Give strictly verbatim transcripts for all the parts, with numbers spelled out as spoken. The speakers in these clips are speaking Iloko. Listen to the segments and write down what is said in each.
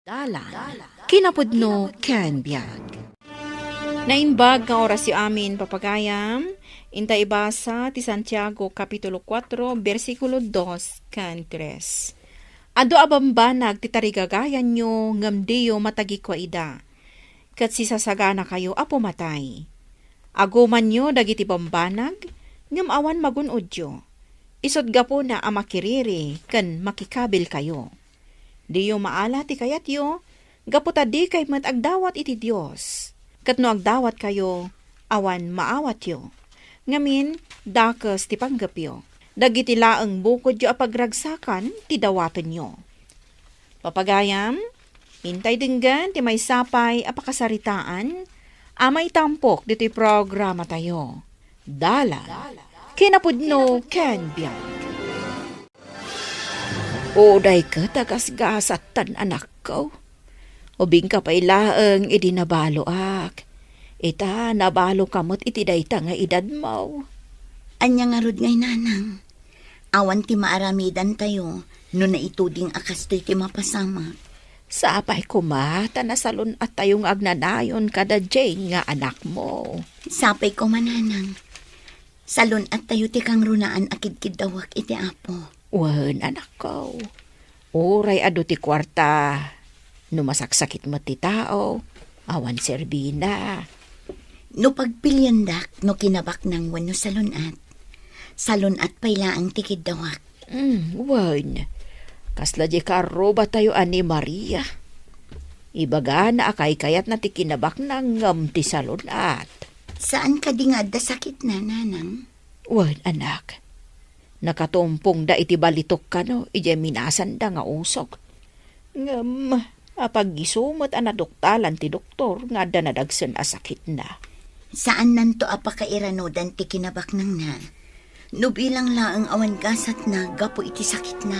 Dalan, kinapudno ken biag. Naimbag nga orasyo amin, papagayam. Inta ibasa ti Santiago, Kapitulo kuatro, bersikulo dos ken tres. Adu a bambanag ti tarigagayanyo, ngem diyo matagikua ida, ket sisasaganakayo a pumatay. Agumanyo dagiti bambanag, ngem awan magun-odyo. Isut' gapuna a makiriri ken makikabilkayo. Diyo maala ti kayatyo, gapu ta dikay met agdawat iti Dios. Ket no agdawatkayo, awan maawatyo. Ngamin, dakes ti panggepyo. Dagiti laeng bukodyo a pagragsakan ti dawatenyo. Papagayam, intay denggen ti maysa pay a pakasaritaan a maitampok ditoy programatayo. Dalan, kinapudno ken biag. Uray ket a gasgasat tan anakko. Ubingka pay laeng idi nabaloak. Ita, nabaloka met iti dayta nga edadmo. Ania ngarud ngay, nanang? Awan ti maaramidantayo no naituding a kastoy ti mapasamak. Sapay koma ta nasalun-attayo nga agnanayon kada Jane nga anakmo. Sapay koma, nanang. Salun-attayo ti kangrunaan a kidkiddawak iti Apo. Wen, anakko. Uray adu ti kuarta, no masaksakit met ti tao, awan serbina. No pagpiliendak no kinabaknang wenno salun-at, salun-at pay laeng ti kiddawak. Mm, wen, kasla di karrubatayo a ni Maria. Ibagana a kaykayatna ti kinabaknang ngem ti salun-at. Saan kadi nga adda sakitna, nanang? Wen, anak. Nakatumpongda iti balitok kano idiay minasanda nga usog. Ngem, apag isu met a naduktalan ti doktor nga adda nadagsen a sakitna. Saannanto a pakairanudan ti kinabaknangna. No bilang laeng awan gasatna gapu iti sakitna.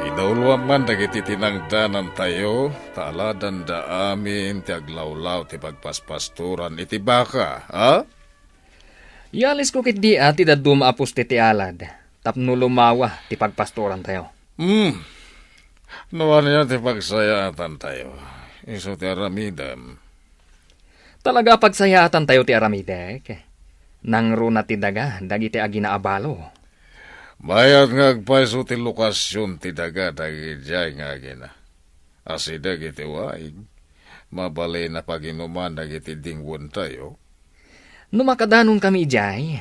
Idauloan man dagiti tinangdanantayo, ta aladanda amin ti aglawlaw ti pagpaspastoran iti baka, ha? Ialisko ketdi a ti dadduma a puste ti alad tapno lumawa ti pagpastorantayo. Hmm. No ania ti pagsayaatantayo, isu ti aramidem. Talaga a pagsayaatantayo ti aramidek. Nangruna ti daga dagiti agina a balo. Mayat nga agpayso ti lokasion ti daga dagidiay nga agina. Asideg iti waig, mabalin a paginuman dagiti dingwentayo. No makadanonkami idiay,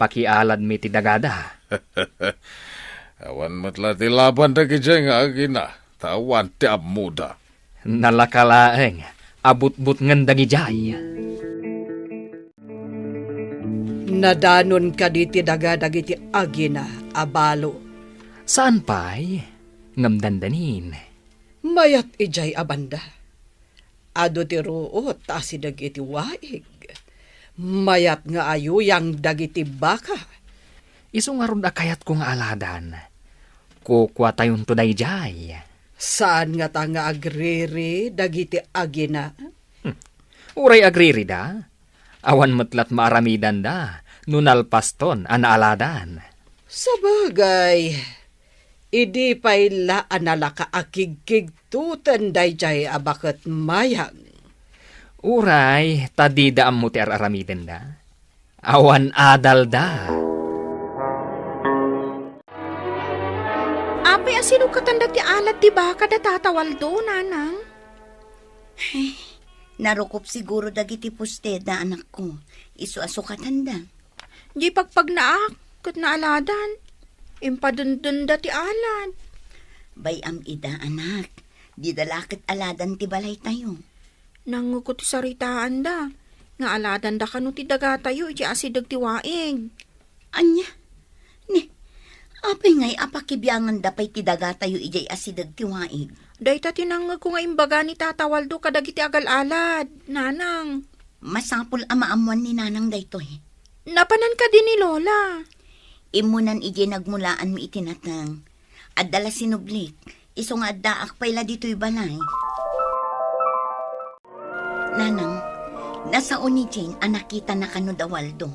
pakialadmi ti dagada. Awan met la ti laban dagidiay nga agina, ta awan ti ammoda. Nalaka laeng a butbutngen dagidiay. Nadanon kadi ti daga dagiti agina a balo? Saan pay, ngem dandanin. Mayat idiay a banda. Adu ti ruot ta asideg iti waig. Mayat nga ayuyang dagiti baka. Isu ngarud a kayatko nga aladan. Kukuatayonto daydiay. Saan ngata nga agriri dagiti agina? Hmm. Uray agririda, awan met lat maaramidanda no nalpaston a naaladan. Sabagay, idi pay la a nalaka a kigkigtuten daydiay a baket mayang. Uray ta dida ammo ti ar-aramidenda. Awan adalda. Apay a sinukatanda ti alad ti baka da Tata Waldo, nanang? Ay, narukop siguro dagiti posteda, anakko. Isu a sukatanda. Di pagpagnaak ket naaladan. Impadendenda ti alad. Bay-am ida, anak. Dida la ket aladan ti balaytayo. Nangngegko ti saritaanda, nga aladanda kano ti dagatayo iti asideg ti waig. Ania? Ni, apay ngay a pakibianganda pay ti dagatayo idiay asideg ti waig? Dayta ti nangngegko nga imbaga ni Tata Waldo kadagiti agal-alad, nanang. Masapul a maammoan ni nanang daytoy. Napanan kadi ni Lola? Immunan idiay nagmulaanmi iti nateng. Adda la sinublik, isu nga addaak pay la ditoy balay. Nanang, nasao ni Jane a nakitana kano da Waldo.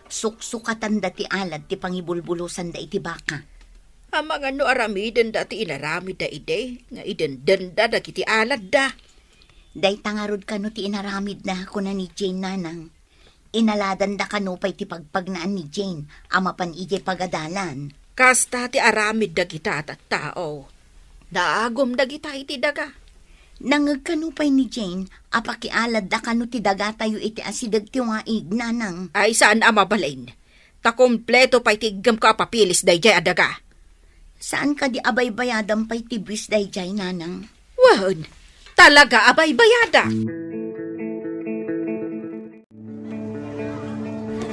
Suksukatanda ti alad ti pangibulbulosanda iti baka. Amangan no aramidenda ti inaramidda idi nga idendenda dagiti aladda. Dayta ngarud kano ti inaramidna, kuna ni Jane, nanang. Inaladanda kano pay ti pagpagnaan ni Jane a mapan idiay pagadalan. Kasta ti aramid dagita a tattao. Naagum dagita iti daga. Nangngeg kano pay ni Jane a pakialadda kano ti dagatayo iti asideg ti waig, nanang. Ay, saan a mabalin. Ta kompleto pay ti iggemko a papeles daydiay a daga. Saan kadi a baybayadam pay ti buis daydiay, nanang? Wen, talaga a baybayada.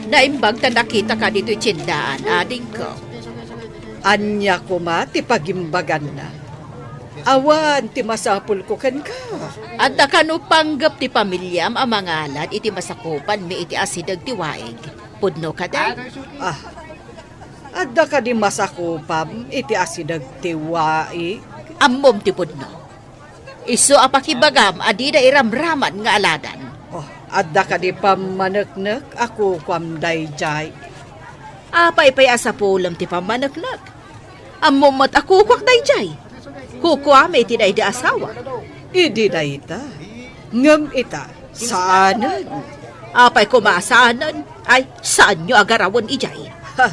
Naimbag ta nakitaka ditoy tiendaan, adingko. Ania koma ti pagimbaganna? Awan ti masapulko kenka. Adda kano panggep ti familiam a mangalad iti masakupanmi iti asideg ti waig? Pudno kadi? Ah, adda kadi masakupam iti asideg ti waig? Ammom ti pudno. Isu a pakibagam a dida iramraman nga aladan. Oh, adda kadi pammaneknek a kukuam daydiay? Apay pay a sapulem ti pammaneknek? Ammom met a kukuak daydiay. Kukuami iti daydi asawa. Idi dayta. Ngem ita, saanen. Apay koma a saanen? Ay, saanyo a garawen idiay? Ha,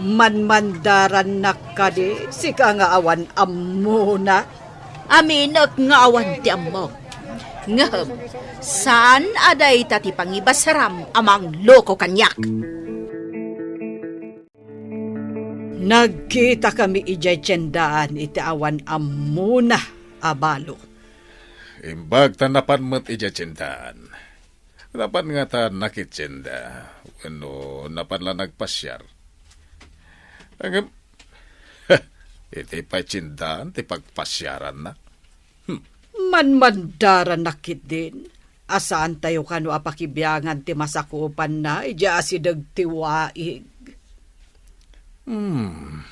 manmandarannak kadi, sika nga awan ammona? Aminek nga awan ti ammok. Ngem, saan a dayta ti pangibasaram a mangloko kaniak? Nagkitakami idiay tiendaan iti awan ammona a balo. Imbag ta napan met idiay tiendaan. Napan ngata nakitienda, wenno napan la nagpasiar. Ngem, iti pay tiendaan ti pagpasiaranna. Hmm. Manmandarannak ketdin a saantayo kano a pakibiangan ti masakupanna idiay asideg ti waig. Hmm.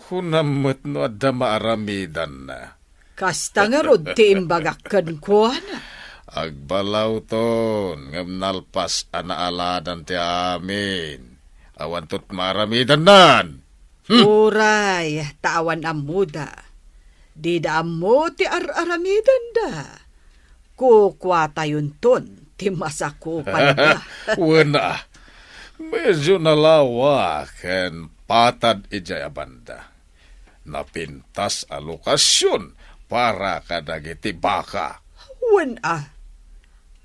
Kunam met no adda maaramidanna. Kasta ngarud ti imbagak kenkuana. Agbalawton, ngem nalpas a naaladan ti amin. Awanto ti maaramidannan. Hmm. Uray, ta awan ammoda. Dida ammo ti ar-aramidenda. Kukuatayonton ti masakupanda. Wen a, medyo nalawa ken patad idiay a banda. Napintas a lokasion para kadagiti baka. Wen a,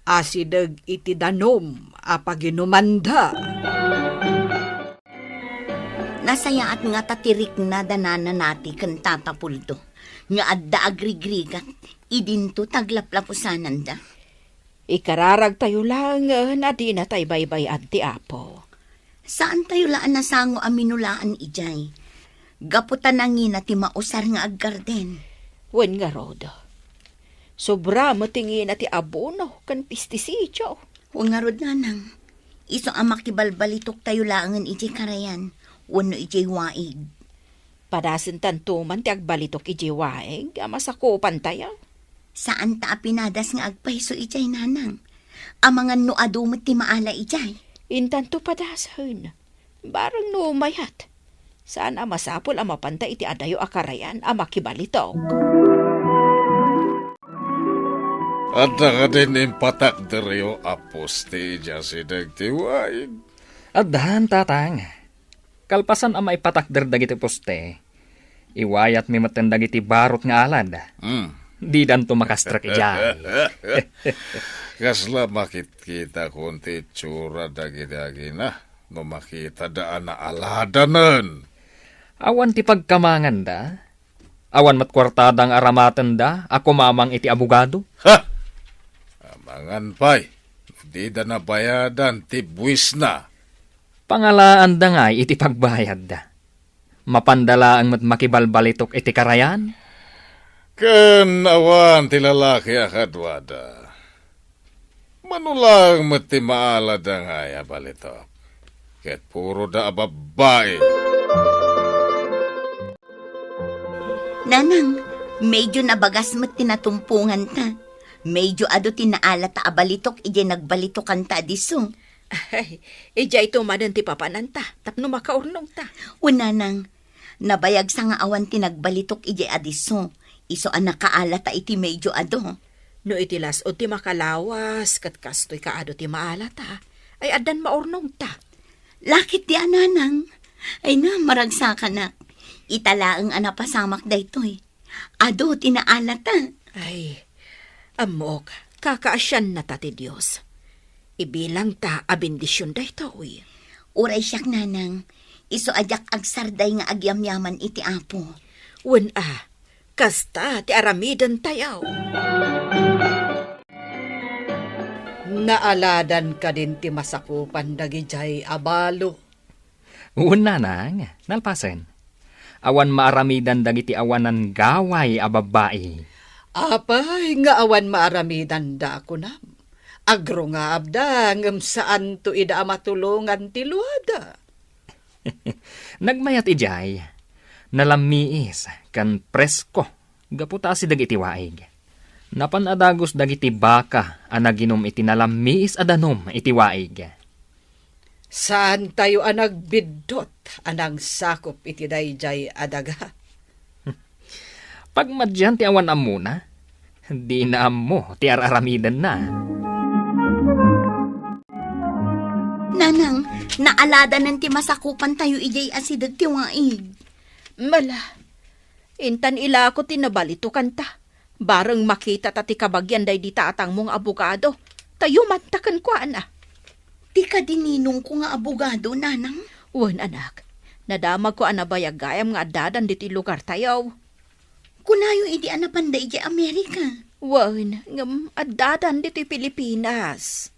asideg iti danum a paginumanda. Nasayaat ngata ti rikna da Nana Nati ken Tata Puldo nga adda agrigrigat idinto ti aglaplapusananda. Ikararagtayo laengen a dinatay baybay-an ti Apo. Saantayo la a nasango a minulaan idiay, gapu ta nangina ti mausar nga aggarden. Wen ngarud, sobra met ti ngina ti abono ken pestisidyo. Wen ngarud, nanang, isu a makibalbalitoktayo laengen idiay karayan wenno idiay waig. Padasentanto man ti agbalitok idiay waig a masakupantayo. Saanta a pinadas nga agpayso idiay, nanang. Amangan no adu met ti maala idiay. Intanto padasen. Bareng no mayat. Saan a masapul a mapanta iti adayo a karayan a makibalitok. Adda kadin impatakderyo a poste idiay asideg ti waig? Addan, tatang. Kalpasan a maipatakder dagiti poste, iwayatmi metten dagiti barut nga alad. Hmm. Didanto makastrek idiay. Kasla makitkitakon ti itsura dagiti agina no makitada a naaladanen. Awan ti pagkamanganda. Awan met kuartada nga aramatenda a kumamang iti abogado. Ha! Amangan pay, dida nabayadan ti buisna. Pangalaanda ngay iti pagbayadda. Mapanda laeng met makibalbalitok iti karayan. Ken awan ti lalaki a kaduada. Mano laeng met ti maalada ngay a balitok. Ket puroda a babbai. Nanang, medyo nabagas met ti natumponganta. Medyo adu ti naalata a balitok idiay nagbalitokan ta a disso. Ay, idiayto manen ti papananta, tapno makaurnongta. Wen, nanang, nabayagsa nga awan ti nagbalitok idiay a disso, isu a nakaalata iti medyo adu. No iti las-ud ti makalawas, ket kastoy kaadu ti maalata, ay addan maurnongta. Lakit ti a, nanang. Ay na, maragsakanak. Ita laeng a napasamak daytoy. Adu ti naalata. Ay, ammok, kakaasiannata ti Dios. Ibilangta a bendision daytoy. Uray siak, nanang, isu a diak agsarday nga agyamyaman iti Apo. Wen a, kasta ti aramidentayo. Naaladan kadin ti masakupan dagidiay a balo? Wen, nanang, nalpasen. Awan maaramidan dagiti awanan gaway a babbai. Apay nga awan maaramidanda, kunam? Agrungaabda ngem saanto ida a matulongan ti luada. Nagmayat idiay, nalammiis ken presko gapu ta asideg iti waig. Napan a dagus dagiti baka a naginum iti nalammiis a danum iti waig. Saantayo a nagbiddut a nangsakup iti daydiay a daga. Pagmadian ti awan ammona, dina ammo ti ar-aramidenna. Nanang, naaladanen ti masakupantayo idiay asideg ti waig. Mala, intan ilako ti nabalitokanta. Bareng makitata ti kabagian daydi tatangmo nga abogado, ta yumanta kenkuana. Ti kadi ninongko nga abogado, nanang? Wen, anak. Nadamagko a nabayag gayam nga addadan ditoy lugartayo. Kunayo idi a napanda idiay Amerika. Wen, ngem addadan ditoy Pilipinas.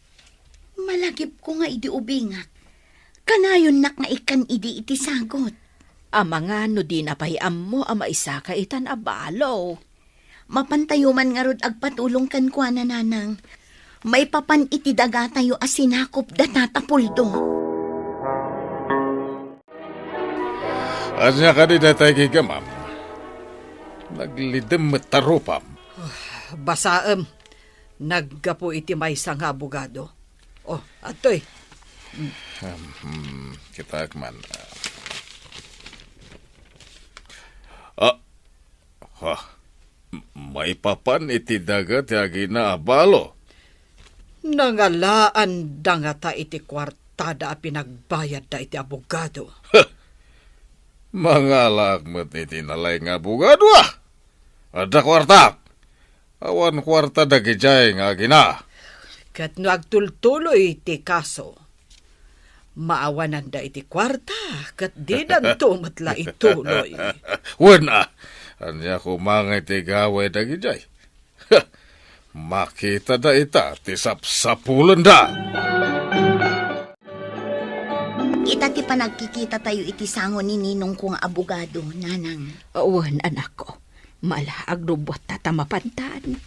Malagipko nga idi ubingak, kanayonnak nga ikkan idi iti sagut. Amangan no dina pay ammo a maisaka itan a balo. Mapantayo man ngarud agpatulong kenkuana, nanang. Maipapan iti dagatayo a sinakup da Tata Puldo. Ania kadi daytay gigamam? Naglidem met ta rupam. Basaem. Naggapu iti maysa nga abogado. Oh, adtoy. Hmm, kitaek man. Ah, ha, maipapan iti daga ti agina a balo. Nangalaanda ngata iti kuartada a pinagbayadda iti abogado. Mangalaak met iti nalaing nga abogado, ah! Adda kuartak! Awan kuarta dagidiay nga agina. Ket no agtultuloy ti kaso, maawananda iti kuarta, ket didanto met la ituloy. Wen a, ania koma nga iti gaway dagidiay? Makitada ita ti sapsapulenda. Ita ti panagkikitatayo iti sango ni ninongko nga abogado, nanang. Wen, anakko. Mala, agrubuatta ta mapantan.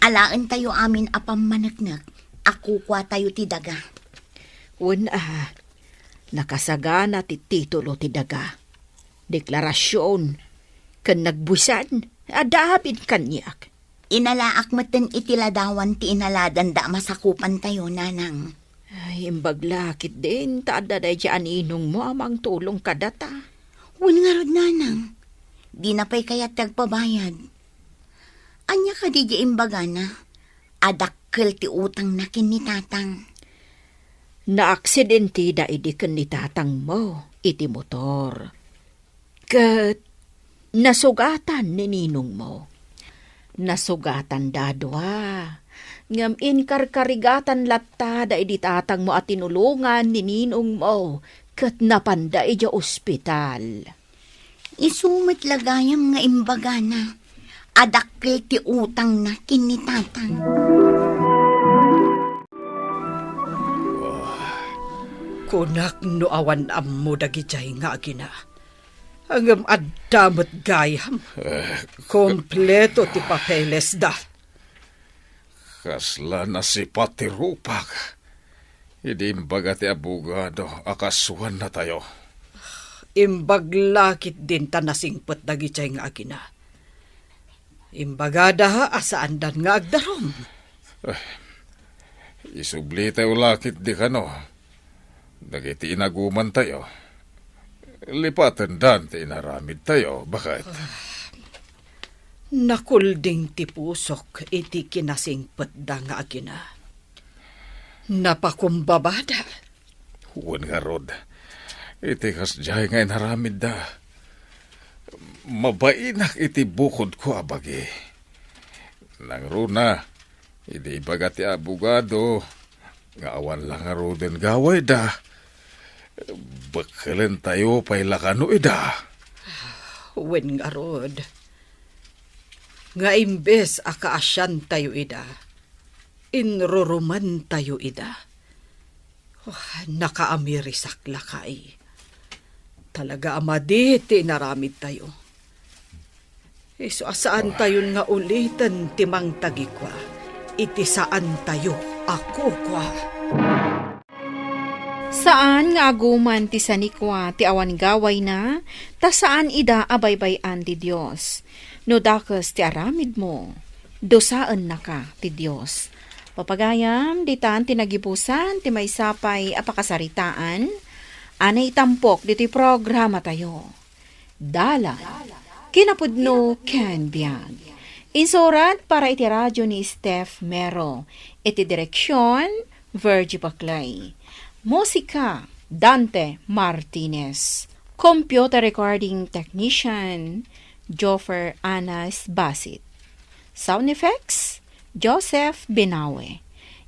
Alaentayo amin a pammaneknek a kukuatayo ti daga. Wen a, nakasagana ti titulo ti daga. Deklarasion, ken nagbusan, adda amin kaniak. Inalaak metten iti ladawan ti inaladanda a masakupantayo, nanang. Ay, imbag la ketdin ta adda daydiay a ninongmo a mangtulong kadata. Wen ngarud, nanang, dina pay kayat ti agpabayad. Ania kadi diay imbagana a dakkel ti utangna ken ni tatang? Naaksidenteda idi ken ni tatangmo iti motor. Ket nasugatan ni ninongmo. Nasugatanda a dua. Ngem inkarkarigatan latta daydi tatangmo a tinulongan ni ninongmo ket napanda idiay ospital. Isu met la gayam nga imbagana a dakkel ti utangna ken ni tatang. Kunak no awan ammo dagidiay nga agina. Ngem adda met gayam. Eh, kompleto ti papelesda. Kasla nasipat ti rupak idi imbaga ti abogado a kasuannatayo. Imbag la ketdin ta nasingpet dagidiay nga agina. Imbagada a saandan nga agdarum. Eh, Isublitayo la ketdi kano dagiti inagumantayo. Lipatendan ti inaramidtayo, baket. Nakulding ti pusok iti kinasingpetda nga agina. Napakumbabada. Wen ngarud, iti kasdiay nga inaramidda, mabainak iti bukodko a bagi. Nangruna, idi ibaga ti abogado nga awan la ngaruden gawayda, bekkelentayo pay la kano ida. Wen ngarud, nga imbes a kaasiantayo ida, inrurumantayo ida. Oh, nakaamirisak lakay. Talaga a madi ti inaramidtayo. Isu a saantayon nga uliten ti mangtagikua iti saantayo a kukua. Saan nga aguman ti sanikua ti awan gawayna, ta saan ida a baybay-an ti Dios. No dakes ti aramidmo, dusaennaka ti Dios. Papagayam, ditan ti nagibusan ti maysa pay a pakasaritaan a naitampok ditoy programatayo. Dalan, kinapudno ken biag. Insurat para iti radio ni Steph Mero. Iti direksion, Virgie Paclay. Musika, Dante Martinez. Computer recording technician, Joffer Anas Basit. Sound effects, Joseph Binawe.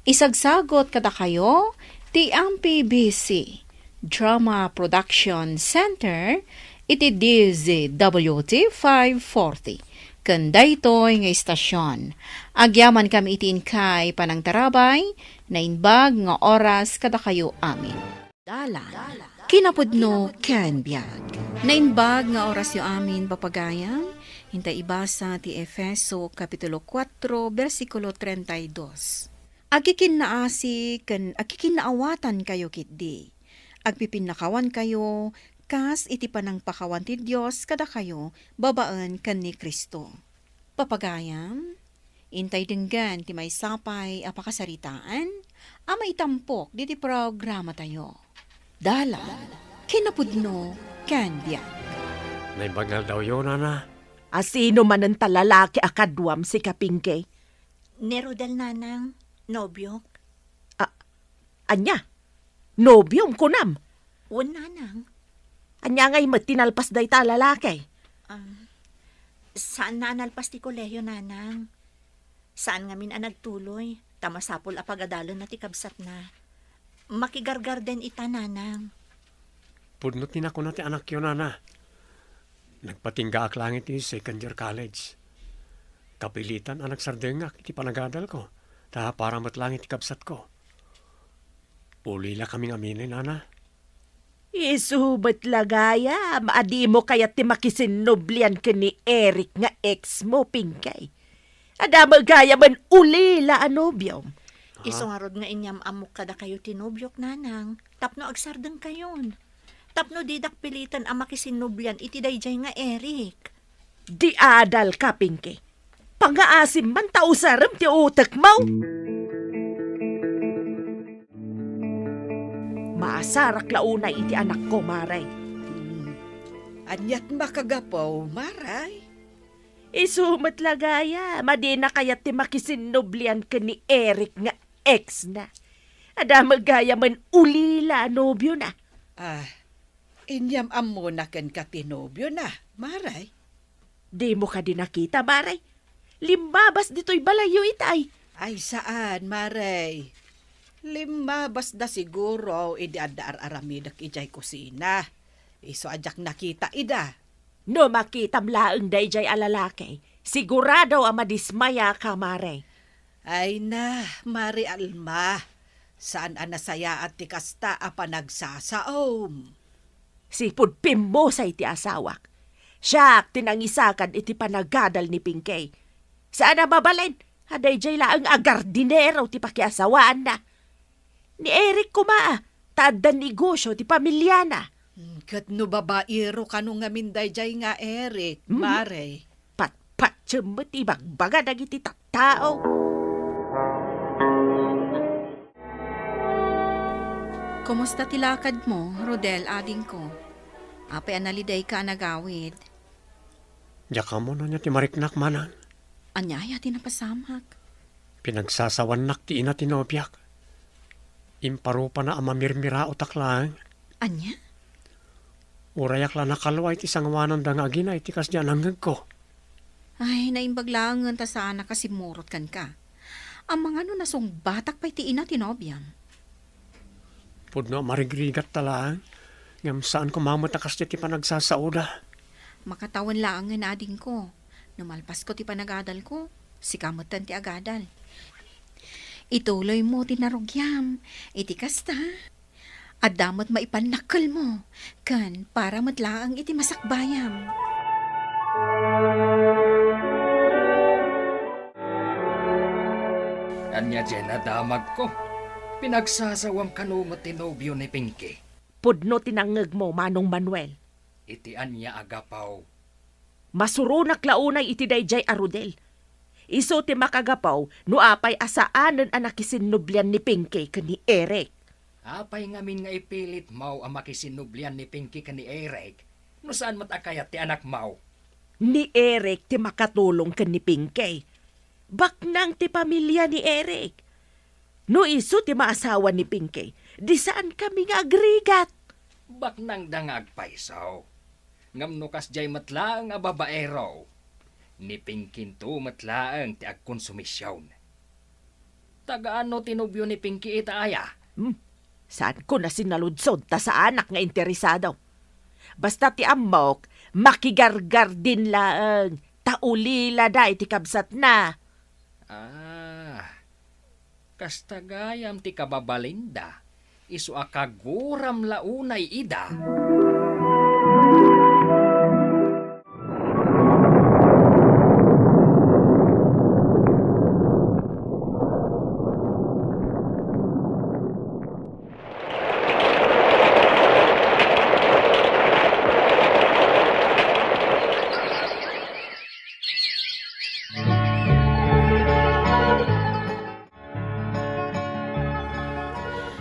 Isagsagot kadakayo ti M P B C Drama Production Center iti D Z W T five forty. Ken daytoy nga istasyon, agyamankami iti inkay panangtarabay, naimbag nga oras kadakayo amin. Dalan, kinapudno ken biag. Naimbag nga orasyo amin, papagayam, inta ibasa ti Efeso Kapitulo kuatro, bersikulo treinta y dos. Agkikinnaasi ken agkikinnaawatankayo ketdi. Agpipinnakawankayo kas iti panangpakawan ti Dios kadakayo babaen ken ni Cristo. Papagayam, intay denggen ti maysa pay a pakasaritaan a maitampok ditoy programatayo. Dalan, kinapudno, ken biag. Naimbag nga aldawyo, Nana. A sino manen ta lalaki a kaduam, sika, Pinky? Ni Rodel, Nanang, nobiok. A-, ania? Nobiom, kunam? Wen, Nanang. Ania ngay met ti nalpas dayta a lalaki? Ah, saanna a nalpas ti kolehio, Nanang. Saan ngamin a nagtuloy, ta masapul a pagadalenna ti kabsatna. Makigargarden ita, Nanang. Pudno ti nakuna ti anakyo, Nana. Nagpatinggaak laeng iti second year college. Kapilitan a nagsardengak iti panagadalko, ta para met laeng iti kabsatko. Ulilakami ngamin, Nana. Isu met la gayam a dimo kayat ti makisinnublian ken ni Eric nga ex mo, Pinky. Adda met gayamen ulila a nobiom. Isu ngarud nga inyam-ammok kadakayo ti nobiok, Nanang, tapno agsardengkayon. Tapno didak piliten a makisinnublian iti daydiay nga Eric. Di adalka, Pinky. Pangngaasim man ta usarem ti utekmo. Maasarak la unay iti anakko, Mare. Aniat makagapu, Mare? Isu met la gayam a dina kayat ti makisinnublian ken ni Eric nga ex na. Adda met gayamen ulila a nobiona. Ah, inyam-ammona kenka ti nobiona, Mare? Dimo kadi nakita, Mare? Limmabas ditoy balayyo itay. Ay, saan, Mare. Limmabasda siguro idi adda ar-aramidek idiay kusina. Isu a diak nakita ida. No makitam laeng daydiay a lalaki, sigurado a madismayaka, Mare. Ay na, Mare Alma, saan a nasayaat ti kasta a panagsasaom. Sipud pimmusay ti asawak, siak ti nangisakad iti panagadal ni Pinky. Saan a mabalin a daydiay laeng a gardinero ti pakiasawaanna. Ni Eric koma, ta adda negosio ti pamiliana. Hmm, ket no babaero kano ngamin daydiay nga Eric, Mhm. Mare? Patpatiem met ti ibagbaga dagiti tattao. Kumusta ti lakadmo, Rodel, adingko? Apay a nalidayka a nagawid? Diak ammo no ania ti mariknak, manang. Ania aya ti napasamak? Pinagsasawannak ti ina ti nobiak. Imparupana a mamirmiraotak laeng. Ania? Urayak la nakalwa iti sanguananda nga agina iti kasdi a nangngegko. Ay, naimbag laengen ta saanak a simmurot kenka. Amangan no nasungbatak pay ti ina ti nobiam. Pudno a marigrigatta laeng, ngem saan koma met a kasdi ti panagsasaoda. Makatawen laengen, adingko. No malpasko ti panagadalko, sika metten ti agadal. Ituloymo ti narugiam. Iti kasta, adda met maipannakkelmo, ken para met laeng iti masakbayam. Ania diay nadamagko? Pinagsasawam kano met ti nobio ni Pinky? Pudno ti nangngegmo, Manong Manuel. Iti ania a gapu? Masuronak la unay iti daydiay a Rodel. Isu ti makagapu no apay a saanen a nakisinnublian ni Pinky ken ni Eric. Apay ngamin nga ipilitmo a makisinnublian ni Pinky ken ni Eric no saan met a kayat ti anakmo? Ni Eric ti makatulong ken ni Pinky. Baknang ti pamilia ni Eric. No isu ti maasawa ni Pinky, di saankami nga agrigat. Baknangda nga agpayso. Ngem no kasdiay met laeng a babaero, ni Pinkinto met laeng ti agkonsumision. Tagaan no ti nobio ni Pinky ita aya? Hmm? Saanko na sinaludsod ta saanak nga interesado. Basta ti ammok, makigargardin laeng, ta ulilada iti kabsatna. Ah, kasta gayam ti kababalinda, isu a kaguram la unay ida.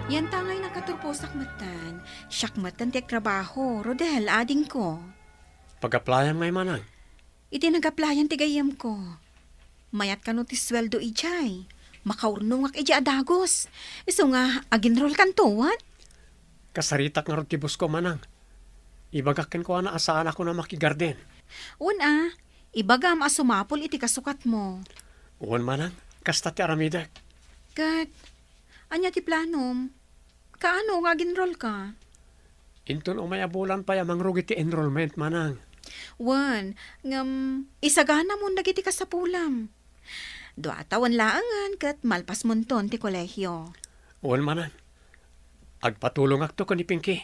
Yanta ngay nakaturposak metten. Siak metten ti agtrabaho, Rodel, adingko. Pag-applyam ngay manang? Iti nag-applyan ti gayyemko. Mayat kano ti sueldo idiay. Makaurnongak idiay a dagus. Isu nga, agenrol kanto, wen? Kasaritak ngarud ti boss ko, manang. Ibagak kenkuana a saanak a makigarden. Wen a, ibagam a sumapul iti kasukatmo. Wen manang, kasta ti aramidek. Ket, ania ti planom? Kaano nga agenrol ka? Inton umay a bulan pay a mangrugit ti enrollment, manang. Wen, ngem isaganamon dagiti kasapulam. Dua a tawen laengen ket malpasmonton ti kolehio. Wen, manang. Agpatulongakto ken ni Pinky.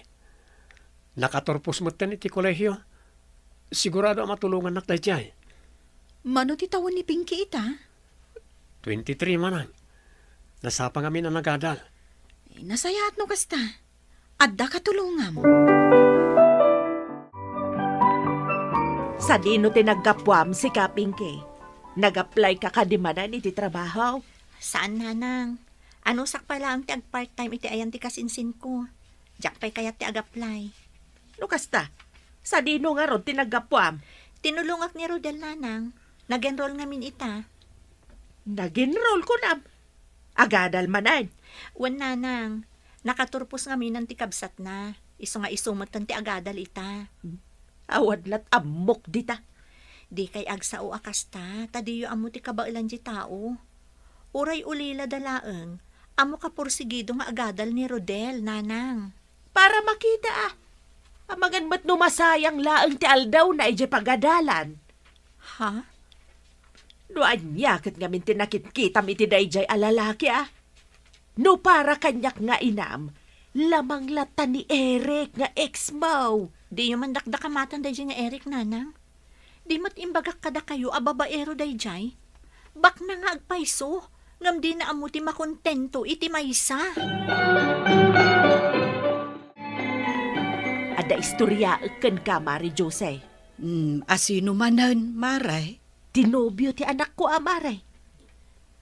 Nakaturpos metten iti kolehio. Sigurado a matulongannak daydiay. Mano ti tawen ni Pinky ita? Twenty-three, manang. Nasapa ngamin a nagadal. Eh, nasayaat no kasta. Adda katulongam. Sadino ti naggapuam, sika, Pinky? Nag-apply ka kadi manen iti trabaho? Saan, nanang. Anusak pay laeng ti ag-part-time iti ayan ti kasinsinko. Diak pay kayat ti ag-apply. No kasta, sadino ngarud ti naggapuam? Tinulongak ni Rodel, nanang. Nag-enroll ngamin ita. Nag-enroll, kunam? Agadal manen? Wen, nanang. Nakaturpos ngamin ti kabsatna. Isu nga isu metten ti agadal ita. Awan lat ammok dita. Dikay agsao a kasta, ta diyo ammo ti kabaelan ti tao. Uray ulilada laeng, ammo kaporsigido nga agadal ni Rodel, nanang. Para makita, a. Amangan met no masayang laeng ti aldawna idiay pagadalan. Ha? No ania ket ngamin ti nakitkitam iti daydiay a lalaki, a? No para kaniak nga inam, lamang latta ni Eric nga ex mo. Diyo man dakdakamatan daydiay nga Eric, nanang. Di met imbagak kadakayo a babaero daydiay? Bakna nga agpayso, ngem dina ammo ti makontento iti maysa. Adda istoryaek kenka, Mare Jose. Hmm, asino manen, Mare? Ti nobio ti anakko a, Mare.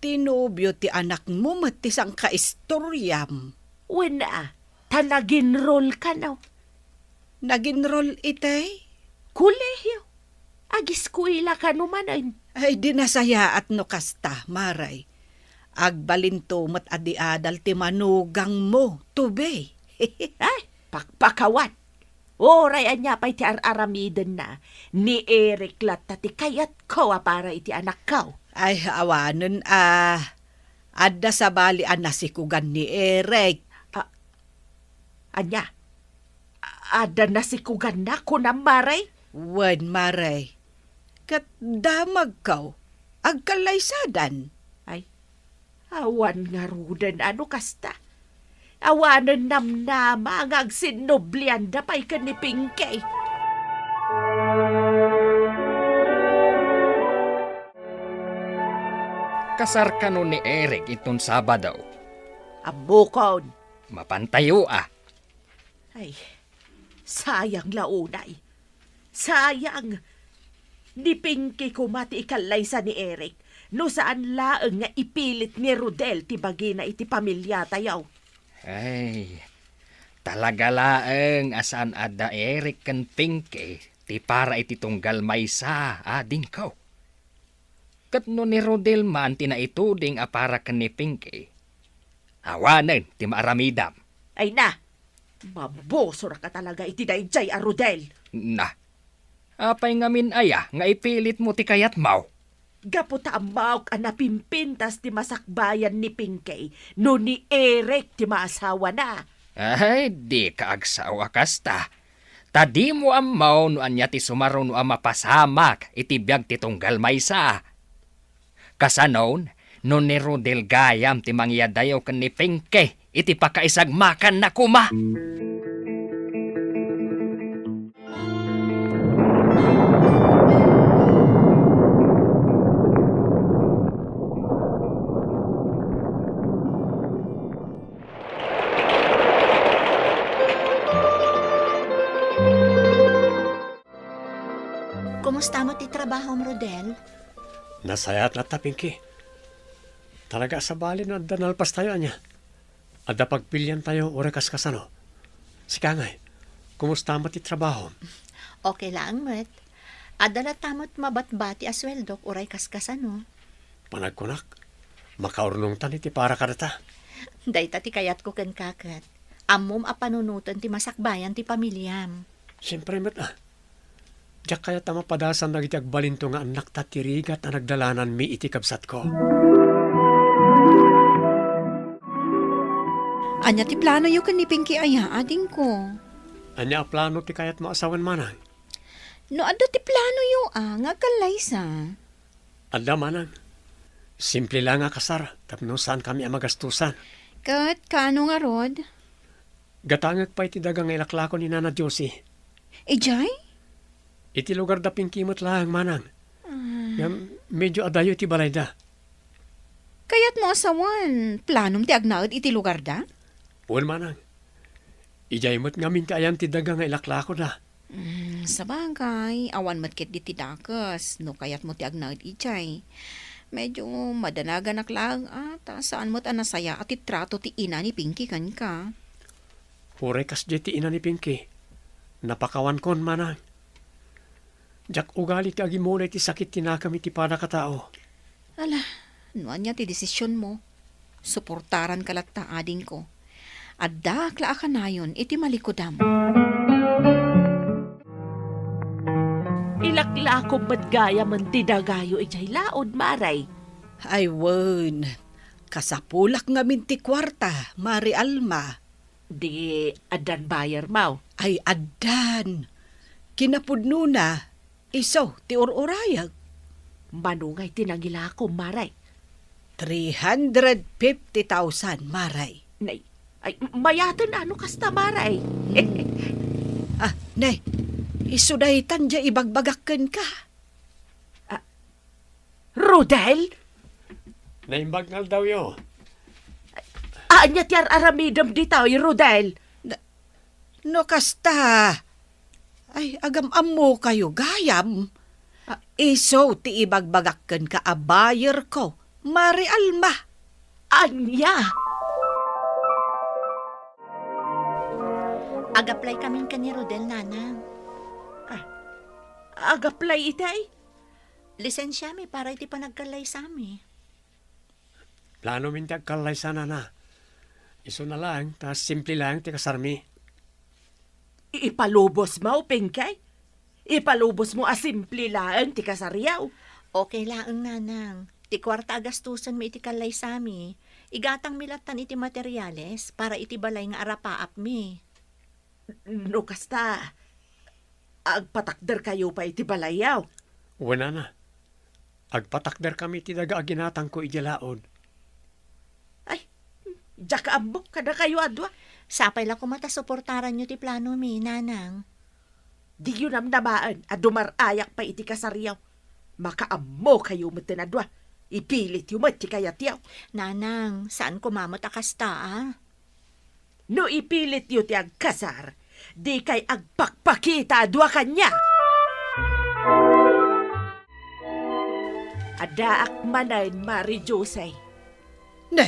Ti nobio ti anakmo met ti sangkaistoriam. Wen a, Ta naginrol kano. Naginrol itay? Kolehio. Agiskuela kano manen. Ay, di nasayaat no kasta, Maray. Agbalinto met a di adal ti manugangmo, Tubey. Ay, pakpakawan. Uray ania pay ti ar-aramidenna, ni Eric latta ti kayatko a para iti anakko. Ay, awanen a, adda sabali a nasikugan ni Eric. A-, ania? A-, adda nasikuganna, kunam, Maray? Wen, Maray. Ket damagko, agkallaysadan. Ay, awan ngaruden a no kasta. Awanen namnama nga agsinnublianda pay ken ni Pinky. Kasar kano ni Eric iton Sabado? Ammokon. Mapantayo a. Ay, sayang la unay. Sayang! Ni Pinky koma ti ikallaysa ni Eric, no saan laeng nga ipilit ni Rodel ti bagina iti pamiliatayo. Ay, talaga laeng a saan adda Eric ken Pinky ti para iti tunggal maysa, adingko. Ket no ni Rodel man ti naituding a para ken ni Pinky, awanen ti maaramidam. Ay na! Mabusorka talaga iti daydiay a Rodel! Na, apay ngamin aya nga ipilitmo ti kayatmo? Gapu ta ammok a napimpintas ti masakbayan ni Pinky no ni Eric ti maasawana. Ay, dika agsao a kasta. Ta dimo ammo no ania ti sumaruno a mapasamak iti biag ti tunggal maysa. Kasanon, no ni Rodel gayam ti mangyadayo ken ni Pinky iti pakaisagmakanna koma. Kumusta met ti trabahom, Rodel? Nasayaat latta, Pinky. Talaga a sabali no adda nalpastayo, ania? Adda pagpiliantayo uray kaskasano. Sika ngay, kumusta met ti trabahom? Okay laeng met. Adda latta met mabatbati a sueldok uray kaskasano. Panagkunak, makaurnongtan iti para kadata. Dayta ti kayatko kenka ket. Ammom a panunoten ti masakbayan ti pamiliam. Siempre met a. Diak kayat a mapadasan dagiti agbalinto nga annakta ti rigat a nagdalananmi iti kabsatko. Ania ti planoyo ken ni Pinky aya, adingko? Ania a plano ti kayatmo a sawen, manang? No adda ti planoyo a nga agkallaysa. Adda, manang. Simple la nga kasar tapno saankami a magastosan. Ket kaano ngarud? Gatangek pay ti daga nga ilaklako ni Nana Josie. Idiay? Iti lugar da Pinky met laeng, manang. Ah. Ngem medyo adayo ti balayda. Kayatmo a sawen, planom ti agnaed iti lugarda? Wen, manang. Idiay met ngamin ti ayan ti daga nga ilaklakoda. Mm, sabagay, awan met ketdi ti dakes no kayatmo ti agnaed idiay. Medyo madanaganak laeng a, ta saan met a nasayaat ti trato ti ina ni Pinky kenka. Uray kasdiay ti ina ni Pinky, napakawankon, manang. Diak ugali ti agimula iti sakit ti nakam iti padakatao. Ala, no ania ti desisionmo, suportaranka latta, adingko. Addaak la a kanayon iti malikudam. Ilaklakom met gayamen ti dagayo idiay laod, Maray. Ay wen, kasapulak ngamin ti kuarta, Mari Alma. Di addan bayarmo? Ay, addan. Kinapudnona, isu ti ur-urayek. Mano ngay ti nangilakom, Maray? Three hundred fifty thousand, Maray. Nay, ay, mayaten a no kasta, Maray. Hmm. Ah, nay, isu daytan diay ibagbagak kenka. Ah, Rodel? Naimbag nga aldawyo. Ania ti ar-aramidem ditoy, Rodel? Na-, no kasta, ay, agam-ammokayo gayam. Ah. Isu ti ibagbagak kenka a bayerko, Mari Alma. Ania? Ag-apply kamin ken ni Rodel, Nanang. Ah, ag-apply itay? Lisensiami para iti panagkallaysami. Planomin ti agkallaysa, Nana. Isuna laeng, ta simple laeng ti kasarmi. Ipalubosmo, Pinky? Ipalubosmo a simple laeng ti kasaryo? Okay laeng, Nanang. Ti kuarta a gastusenmi iti kallaysami, igatangmi lattan iti materiales para iti balay nga arapaapmi. No kasta, agpatakderkayo pay iti balayyo? Wen, Nana. Agpatakderkami iti daga a ginatangko idiay laod. Ay, diak ammo kadakayo a dua. Sapay la koma ta suportaranyo ti planomi, Nanang. Diyo namnamaen a dumar-ayak pay iti kasaryo. Makaammokayo metten a dua. Ipilityo met ti kayatyo. Nanang, saan koma met a kasta, a? No ipilityo ti agkasar, dikay agpakpakita a dua kaniak. Addaak manen, Mare Jose. Ne,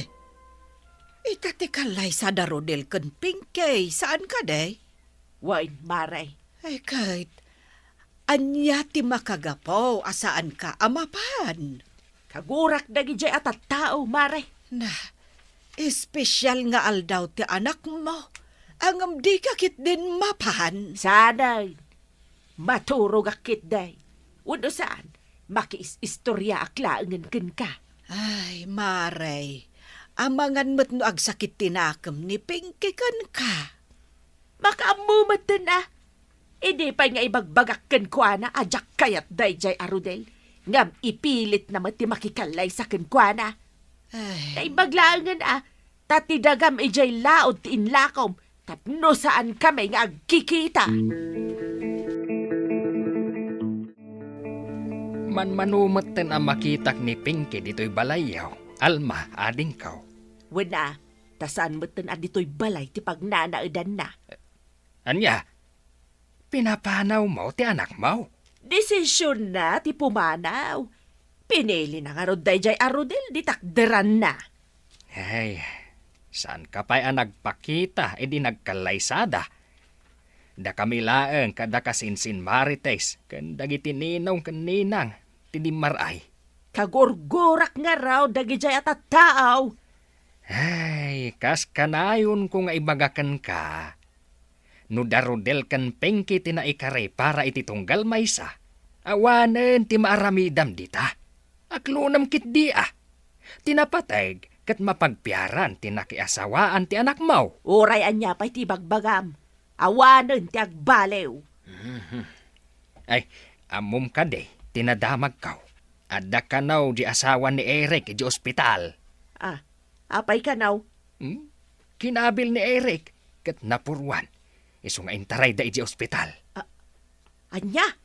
ita ti kallaysa da Rodel ken Pinky, saan kadi? Wen, Mare. Ay, ket, ania ti makagapu a saanka a mapan? Kagurak dagidiay a tattao, Mare. Na, espesyal nga aldaw ti anakmo, ngem dika ketdin mapan. Saan? Maturogak ketdi. Wenno saan, makiis-istoriaak laengen kenka. Ay, Mare, amangan met no agsakit ti nakem ni Pinky kenka. Makaammo metten a. Idi pay nga ibagbagak kenkuana a diak kayat daydiay a Rodel, ngem ipilitna met ti makikallaysa kenkuana. Ay. Naimbag laengen a, ta ti dagam idiay laod ti inlakom, tapno saankami nga agkikita. Manmano metten a makitak ni Pinky ditoy balayyo, Alma, adingko. Wen a, ta saan metten a ditoy balay ti pagnanaedanna. Ania? Pinapanawmo ti anakmo? Desisionna ti pumanaw. Pinilina ngarud daydiay a Rodel ti takderanna. Ay, saanka pay a nagpakita idi nagkallaysada. Dakami laeng kadakasinsin Marites ken dagiti ninong ken ninang ti dimmar-ay. Kagurgurak ngarud dagidiay a tattao. Ay, kas kanayonko nga ibaga kenka, no da Rodel ken Pinky ti naikari para iti tunggal maysa, awanen ti maaramidam dita. Aklonem ketdi a. Ti napateg ket mapagpiaran ti nakiasawaan ti anakmo. Uray ania pay ti ibagbagam, awanen ti agbaliw. Mhm. Ay, ammom kadi ti nadamagko. Adda kano di asawa ni Eric idiay ospital. Ah, apay kano? Hmm? Kinabil ni Eric ket napuruan. Isu nga intarayda idiay ospital. Ah, ania?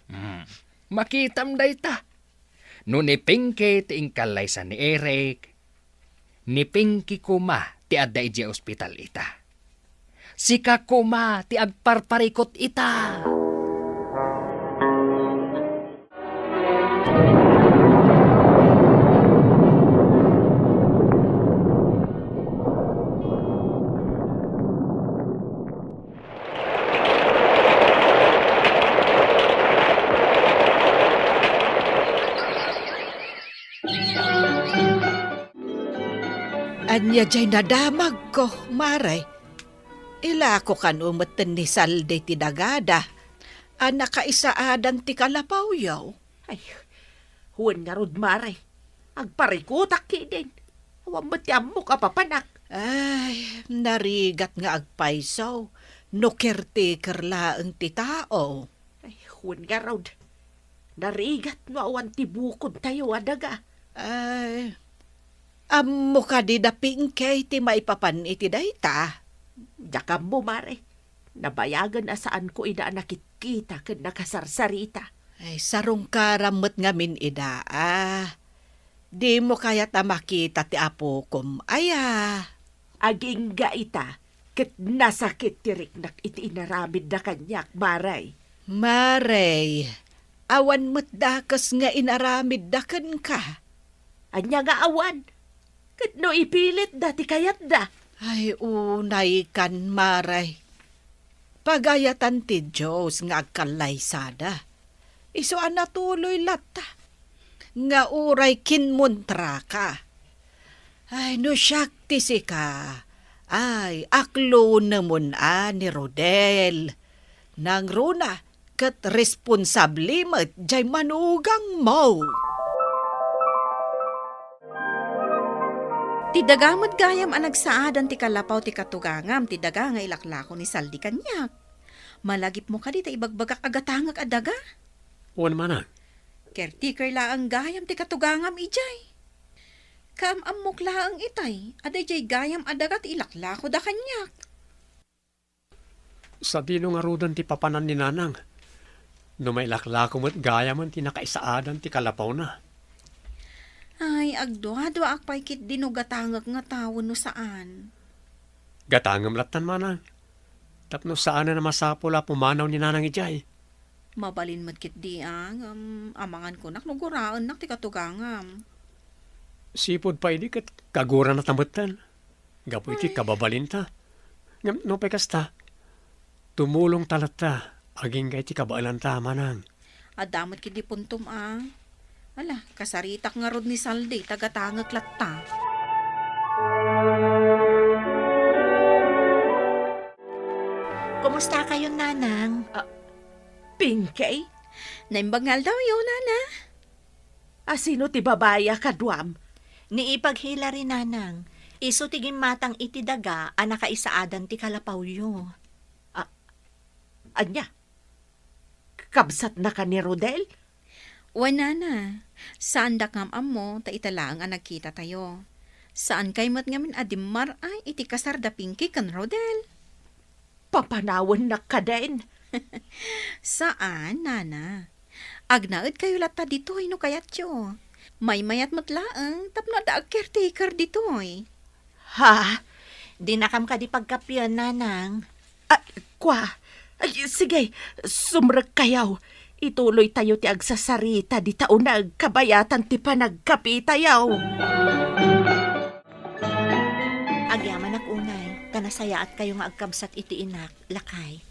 Hmm. Makitam dayta. No ni Pinky ti inkallaysa ni Eric, ni Pinky koma ti adda idiay ospital ita. Sika koma ti agparparikut ita. Ania jay nadamagko, Mare? Ilako kano metten ni Salde ti dagada a nakaisaadan ti kalapawyo. Ay, wen ngarud, Mare. Agparikutak ketdin. Awan met ti ammok a papanak. Ay, narigat nga agpayso no caretaker laeng ti tao. Ay, wen ngarud. Narigat no awan ti bukodtayo a daga. Ay, ammo kadi da Pinky ti maipapan iti dayta? Diak ammo, Mare. Nabayagen a saanko ida a nakitkita ken nakasarsarita. Ay, sarungkaram met ngamin ida, a. Dimo kayat a makita ti apokom, aya? Agingga ita, ket nasakit ti riknak iti inaramidda kaniak, Mare. Mare, awan met dakes nga inaramidda kenka. Ania nga awan? Ket no ipilitda ti kayatda? Ay, unaykan, Mare. Pagayatan ti Dios nga agkallaysada. Isu a natuloy latta nga uray kinmontraka. Ay, no siak ti sika, ay, aklonemon a ni Rodel. Nangruna ket responsable met jay manugangmo. Ti daga met gayam a nagsaadan ti kalapaw ti katugangam ti daga nga ilaklako ni Saldi kaniak. Malagipmo kadi ta ibagbagak a gatangek a daga? Wen, manang. Caretaker laeng gayam ti katugangam idiay. Kaam-ammok laeng itay a daydiay gayam a daga ti ilaklakoda kaniak. Sadino ngaruden ti papanan ni Nanang? No mailaklako met gayamen ti nakaisaadan ti kalapawna. Ay, agduaduaak pay ketdi no gatangek ngata wenno saan. Gatangem lattan, manang. Tapno saanen a masapul a pumanaw ni Nanang idiay. Mabalin met ketdi a, ngem amangan kunak no guraennak ti katugangam. Sipud pay idi ket kagurana ta metten. Gapu iti Ay. kababalinta. Ngem no pay kasta, tumulongta latta agingga iti kabaelanta, manang. Adda met ketdi puntom a. Ala, kasaritak ngarud ni Saldi, ta gatangek latta. Kumusta kayo, Nanang? Ah, Pinky? Naimbag nga aldawyo, Nana. A sino ti babai a kaduam? Ni Ipag Hilary, Nanang. Isu ti gimmatang iti daga a nakaisaadan ti kalapawyo. A-, ania? Kabsatnaka ni Rodel? Wen, Nana. Saandak ngam ammo ta ita laeng a nagkitatayo. Saankay met ngamin a dimmar-ay iti kasar da Pinky ken Rodel. Papanawennak kadin? Saan, Nana. Agnaedkayo latta ditoy no kayatyo. Maymayat met laeng tapno adda agcaretaker ditoy. Ha? Dinakam kadi pagkapien, Nanang? Ah, kua. Ay, sige, sumrekkayo. Ituloytayo ti agsasarita dita uneg kabayatan ti panagkapitayo. Agyamanak unay, ta nasayaatkayo nga agkabsat iti inak, lakay.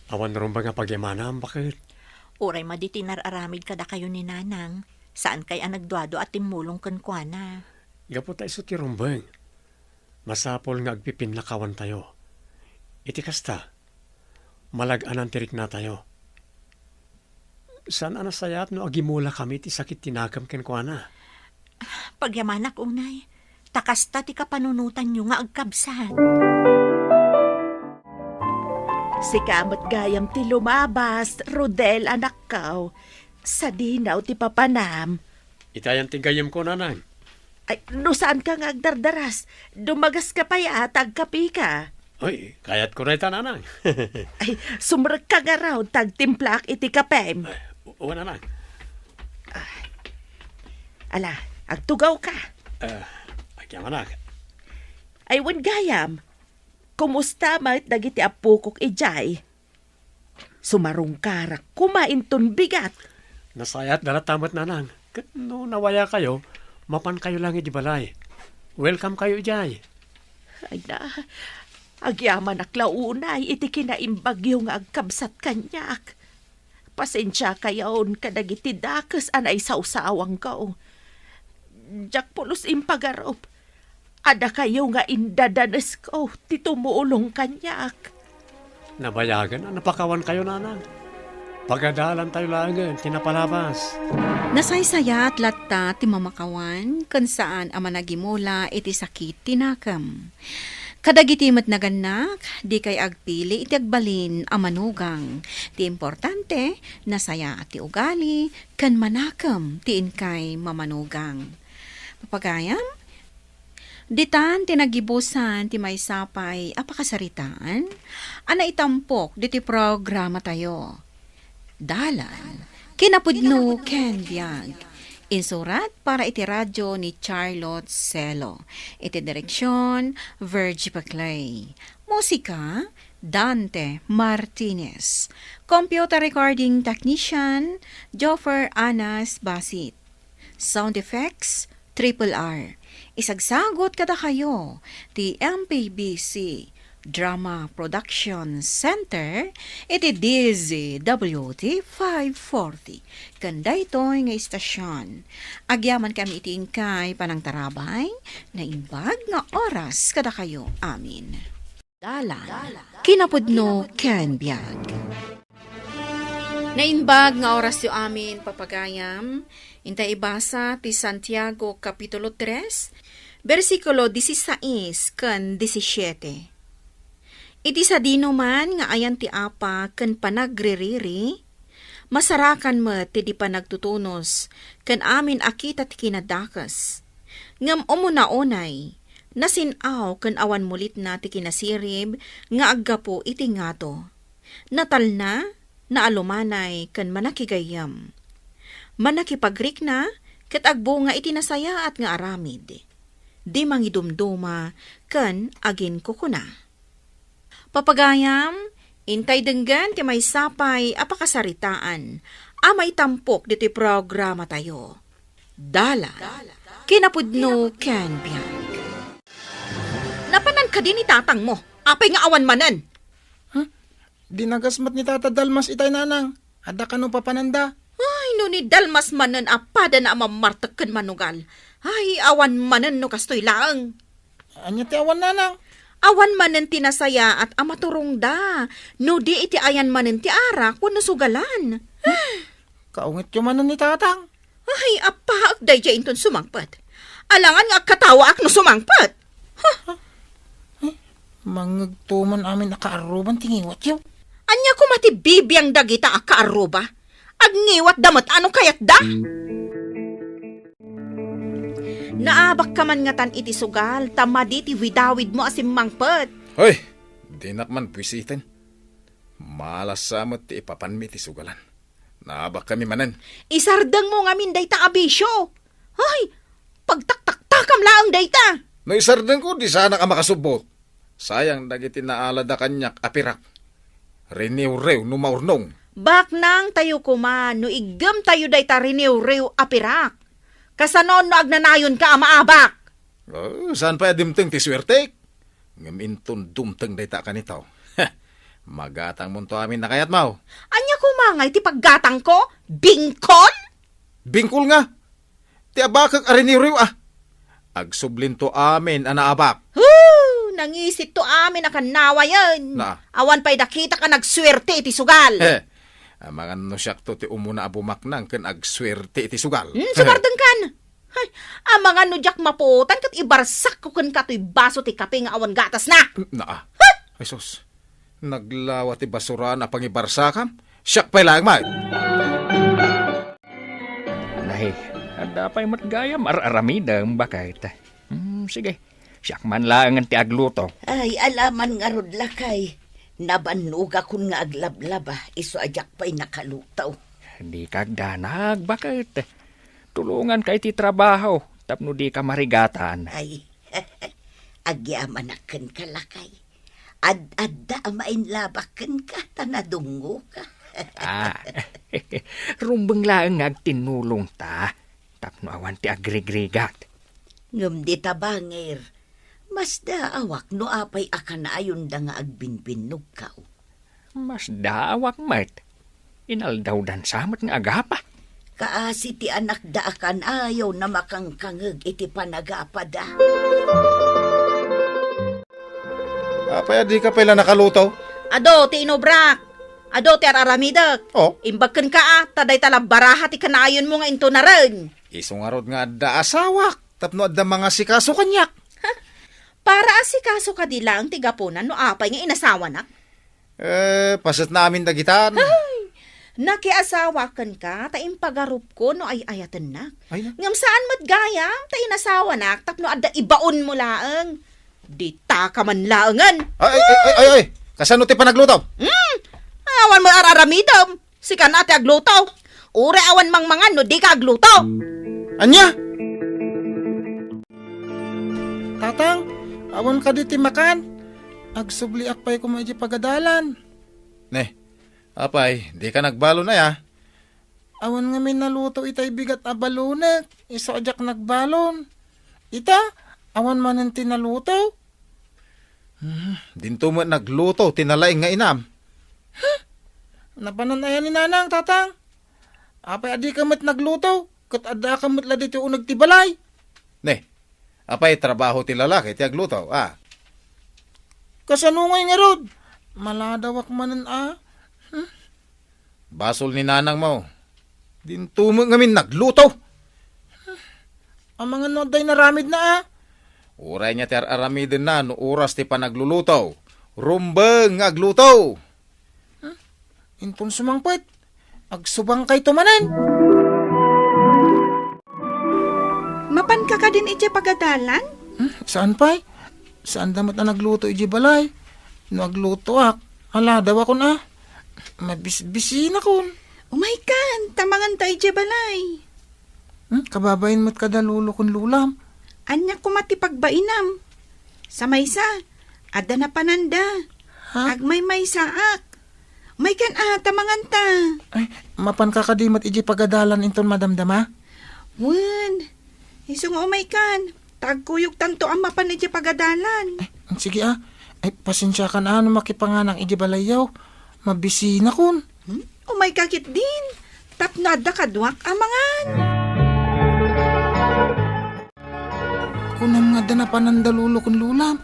Awan rumbeng a pagyamanam, baket? Uray madi ti nar-aramid kadakayo ni Nanang, saankay a nagduadua a timmulong kenkuana. Gapu ta isu ti rumbeng, masapul nga agpipinnakawantayo. Iti kasta, malag-anan ti riknatayo. Saan a nasayaat no agimulakami iti sakit ti nakem kenkuana. Pagyamanak unay, ta kasta ti kapanunotanyo nga agkabsat. Sika met gayam ti lumabas, Rodel, anakko. Sadino ti papanam? Itayan ti gayyemko, Nanang. Ay, no saanka nga agdardaras, dumagaska pay a ta agkapeka. Ay, kayatko dayta, Nanang. Ay, sumrekka ngarud ta agtimplaak iti kapem. Ay, u-, wen, Nanang. Ay. Ala, agtugawka. Eh, agyamanak. Ay, wen gayam, kumusta met dagiti appokok idiay? Sumarungkarak koma inton bigat. Nasayaatda latta met, Nanang. Ket no nawayakayo, mapankayo laeng idiay balay. Welcome kayo idiay. Ay na, agyamanak la unay iti kinaimbagyo nga agkabsat kaniak. Pasensiakayon kadagiti dakes a naisawsawangko. Diak pulos impagarup. Adda kayo nga indadanesko ti tumulong kaniak. Nabayagen a napakawankayo, Nanang. Pagadalantayo laengen ti napalabas. Nasaysayat latta ti mamakawan ken saan a managimula iti sakit ti nakem. Kadagiti met nagannak, dikay agpili iti agbalin a manugang. Ti importante, nasayaat ti ugali ken manakem ti inkay mamanugang. Papagayam, ditan ti nagibusan ti maysa pay a pakasaritaan a naitampok ditoy programatayo. Dalan, kinapudno ken biag. Insurat para iti radyo ni Charlotte Celo. Iti direksyon, Virgie Paclay. Musika, Dante Martinez. Computer recording technician, Joffer Anas Basit. Sound effects, Triple R. Isagsagut kadakayo ti M P B C Drama Production Center iti D Z W T five forty. Ken daytoy nga istasion, agyaman kami iti inkay panangtarabay, naimbag nga oras kadakayo amin. Dalan, kinapudno ken biag. Naimbag nga orasyo amin, papagayam. Intay ibasa ti Santiago Kapitulo tres, bersikulo dieciséis ken disisyete. Iti sadino man nga ayan ti apa ken panagririri, masarakan met ti di panagtutunos ken amin a kita ti kinadakes. Ngem umuna unay, nasin-aw ken awan mulitna ti kinasirib nga aggapu iti ngato. Natalna, naalumanay ken manakigayyem. Manakipagrikna ket agbunga iti nasayaat nga aramid. Di mangidumduma ken aginkukuna. Papagayam, intay denggen ti maysa pay a pakasaritaan a maitampok ditoy programatayo. Dalan, kinapudno ken biag. Napanan kadi ni tatangmo? Apay nga awan manen? Huh? Dinagas met ni Tata Dalmas itay, nanang. Adda kano papananda? Ay, no ni Dalmas manen a padana a mammartek ken manugal. Ay, awan manen no kastoy laeng. Ania ti awan, nanang? Awan manen ti nasayaat a maturongda. No di iti ayan manen ti arak wenno sugalan. Kaungetyo manen ni tatang. Ay, appaek daydiay inton sumangpet. Alangan nga agkatawaak no sumangpet. Huh? Ay, mangngegto man amin a kaarruban ti ngiwatyo. Ania koma ti bibiang dagita a kaarruba? Agngiwatda met a no kayatda? Naabakka man ngatan iti sugal, ta madi ti widawidmo a simmangpet. Hoy! Dinak man buisiten. Malasa met ti ipapanmi iti sugalan. Naabakkami manen. Isardengmo ngamin dayta a bisio. Ay, pagtaktaktakam laeng dayta. No isardengko, di sanak a makasubbot. Sayang dagiti naalada kaniak a pirak. Riniwriw no maurnong. Baknangtayo koma no iggemtayo dayta riniwriw a pirak. Kasano no agnanayonka a maabak? Oh, saan pay a dimteng ti suertek? Ngem inton dumteng dayta a kanito, magatangmonto amin a kayatmo. Ania koma ngay ti paggatangko? Bingkol? Bingkol nga! Ti abakek a riniwriw a. Agsublinto amin a naabak. Hoo! Nangisitto amin a kannawayen. Na. Awan pay dakitak a nagsuerte iti sugal. He. Amangan no siakto ti umuna a bumaknang ken agsuerte iti sugal. Hmm, sumardengkan. Hay, amangan no diak mapuotan ket ibarsakko kenka toy baso ti kape nga awan gatasna. Naa. Ay sus, naglawa ti basuraan a pangibarsakam. Siak pay laeng met. Nay, adda pay met gayam ar-aramidem, baket. Hmm, sige, siak man laengen ti agluto. Ay, alaman ngarud, lakay. Nabannogakon nga aglablaba, isu a diak pay nakaluto. Dika agdanag, baket. Tulonganka iti trabaho tapno dika marigatan. Ay, agyamanak kenka, lakay. Ad-adda a mainlabak kenka ta nadungoka. Ah, rumbeng laeng nga agtinnulongta tapno awan ti agrigrigat. Ngem dita bangir, masdaawak no apay a kanayonda nga agbinbinnogkaw. Masdaawak met. Inaldawdan sa met nga agapa. Kaasi ti anakda a kanayona makangkangeg iti panagapada. Apay a dika pay la nakaluto? Adu ti inubrak. Adu ti ar-aramidek. Oh? Imbag kenka a, ta dayta la baraha ti kanayonmo nga intunaren. Isu ngarud nga adda asawak, tapno adda mangasikaso kaniak. Ha? Para asikaso kadi laeng ti gapuna no apay nga inasawanak? Eh, paset na amin dagitan. Ay, nakiasawa kenka ta impagarupko no ay-ayatennak. Ay, na- Ngem saan met gayam ta inasawanak tapno adda ibaonmo laeng. Ditaka man laengen. Ay, ay, ay, ay, ay, ay. Kasano ti panagluto? Hmm, awan mo ar-aramidem. Sika na ti agluto. Uray awan mangmangan no dika agluto. Ania? Tatang, awan kadi ti makan? Agsubliak pay koma idiay pagadalan. Ne, apay, dika nagbalon aya? Awan ngamin naluto itay bigat a balonek, isu a diak nagbalon. Ita, awan manen ti naluto. Hmm, dinto met nagluto ti nalaing nga inam. Napanan aya ni Nanang, Tatang? Apay a dika met nagluto? Ket addaka met la ditoy uneg ti balay? Ne, apay trabaho ti lalaki ti agluto, a? Kasano ngay ngarud? Maladawak manen a. Hmm? Basol ni nanangmo. Dinto met ngamin nagluto. Amangan no adda inaramidna a. Uray nia ti ar-aramidenna no oras ti panagluluto. Rumbeng nga agluto. Hmm? Inton sumangpet, agsubangkayto manen. Mapanka kadin idiay pagadalan? Hmm, saan pay? Saanda met a nagluto idiay balay. No aglutoak, aladawakon a. Mabisbisinakon. Umaykan, ta manganta idiay balay. Hmm, kababain met kada lolo ken lolam. Ania koma ti pagbainam? Sa maysa, adda napananda. Ha? Agmaymaysaak. Umaykan a, ta manganta. Ay, mapanka kadi met idiay pagadalan inton madamdama? Wen, isu nga umaykan, ta agkuyogtanto a mapan idiay pagadalan. Ay, sige a. Ay, pasensiakan a no makipanganak idiay balayyo. Mabisinakon. Hmm? Umayka ketdin, tapno adda kaduak a mangan. Kunam nga adda napananda lolo ken lolam.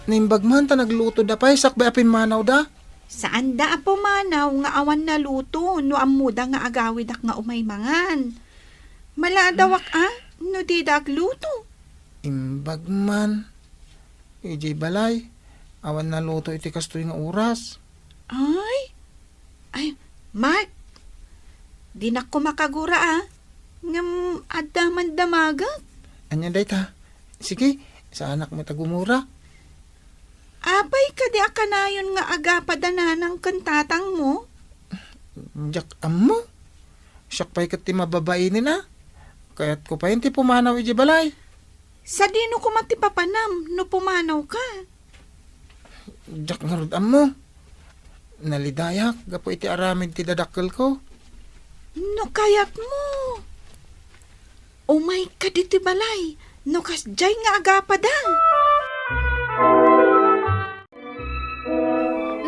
Naimbag man ta naglutoda pay sakbay a pimmanawda. Saanda a pumanaw nga awan naluto no ammoda nga agawidak nga umay mangan. Maladawak a no dida agluto. Imbag man. Idiay balay, awan naluto iti kastoy nga oras. Ay? Ay, Mark, dinak koma kagura a. Ngem adda man damagek. Ania dayta? Sige, saanak met a gumura. Apay kadi a kanayon nga agapa da nanang ken tatangmo? Diak ammo. Siak pay ket ti mababain a. Kayatko pay ti pumanaw idiay balay. Sadino koma ti papanam no pumanawka? Diak ngarud ammo. Nalidayak gapu iti aramid ti dadakkelko. No kayatmo, umayka ditoy balay no kasdiay nga agapada.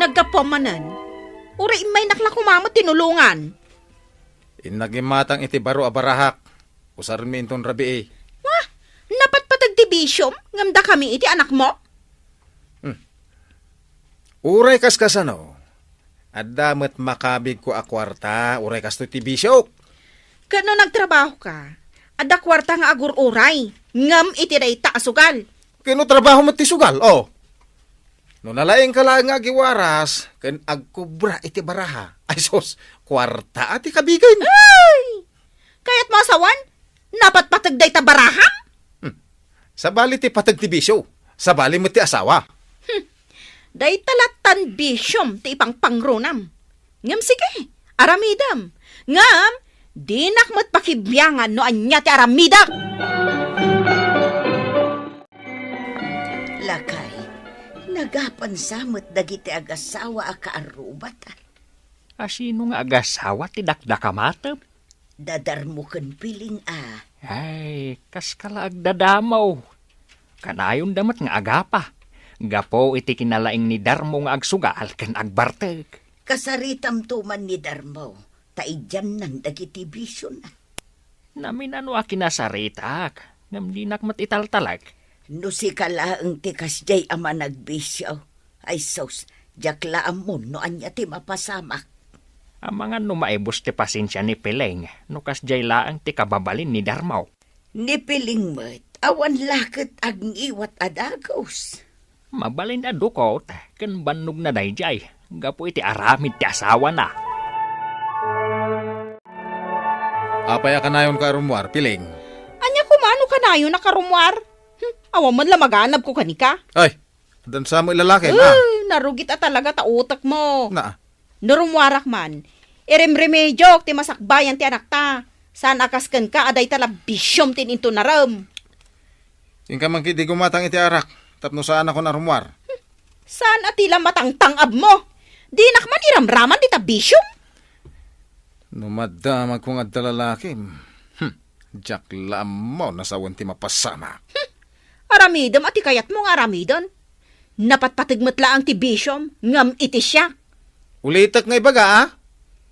Naggapuam manen, uray immaynak la koma met tinulongan. Innak imatang iti baro a barahak. Usarmi inton rabii. Wah! Napatpateg ti bisiom ngem dakami iti anakmo? Hmm. Uray kaskasano, adda met makabigko a kuarta uray kastoy ti bisiok. Ket no nagtrabahoka, adda kuarta nga agur-uray, ngem iti dayta a sugal. Ket no trabaho met ti sugal, o. No nalaingka laeng nga agiwaras ken agkubra iti baraha, ay sus, kuarta a ti kabigen. Ay! Kayatmo a sawen? Napatpateg dayta baraham? Hmm. Sabali ti pateg ti bisio, sabali met ti asawa. Hmm. Dayta lattan bisiom ti ipangpangronam. Ngem sige, aramidem. Ngem, dinak met pakibiangan no ania ti aramidek. Lakay, nagapansa met dagiti agasawa a kaarrubat. A sino nga agasawa ti dakdakamatem? Da Darmo ken Piling a. Ay, kaska la agdadamaw. Kanayonda met nga agapa. Gapu iti kinalaing ni Darmo nga agsugal ken agbartek. Kasaritamto man ni Darmo, ta idiannan dagiti bisiona. Naminano a kinasaritak, ngem dinak met italtalek. No sika laeng ti kasdiay a managbisio, ay sus, diak la ammo no ania ti mapasamak. Amangan no maibus ti pasensia ni Piling, no kasdiay laeng ti kababalin ni Darmo. Ni Piling met, awan la ket agngiwat a dagus. Mabalin a dukot ken bannogna daydiay gapu iti aramid ti asawana. Apay a kanayonka a rummuar, Piling? Ania koma no kanayon a karummuar? Hmm, awan man la maganabko kanika. Ay, addan sa met lalaki, na? Uy, narugit a talaga ta utekmo. Na. No rummuarak man, iremremediok ti masakbayan ti anakta. Saan a kas kenka a dayta la bisiom ti intunarem. Inka man ketdi gumatang iti arak, tapno saanakon a rummuar. Saan a ti la matangtang-abmo? Dinak man iramraman dita bisiom? No madamagko nga adda lalakim, hmm, diak la ammo no sawen ti mapasamak. Hmm, aramidem a ti kayatmo nga aramiden. Napatpateg met laeng ti bisiom, ngem iti siak. Ulitek nga ibaga, a?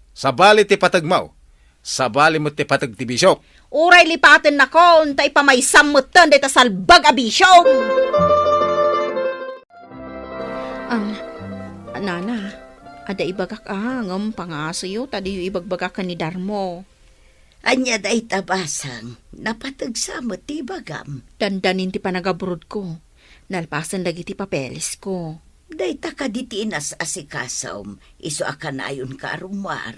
Sabali ti pategmo. Sabali met ti pateg ti bisiok. Uray lipatennakon, ta ipamaysam metten dayta salbag a bisiom. Am, nana, adda ibagak a, ngem pangasoyo ta diyo ibagbaga ken ni Darmo. Ania dayta, basang? Napateg sa met ti ibagam. Dandanin ti panagabrodko. Nalpasen dagiti papelesko. Dayta kadi ti inas-asikasom, isu a kanayonka a rummuar?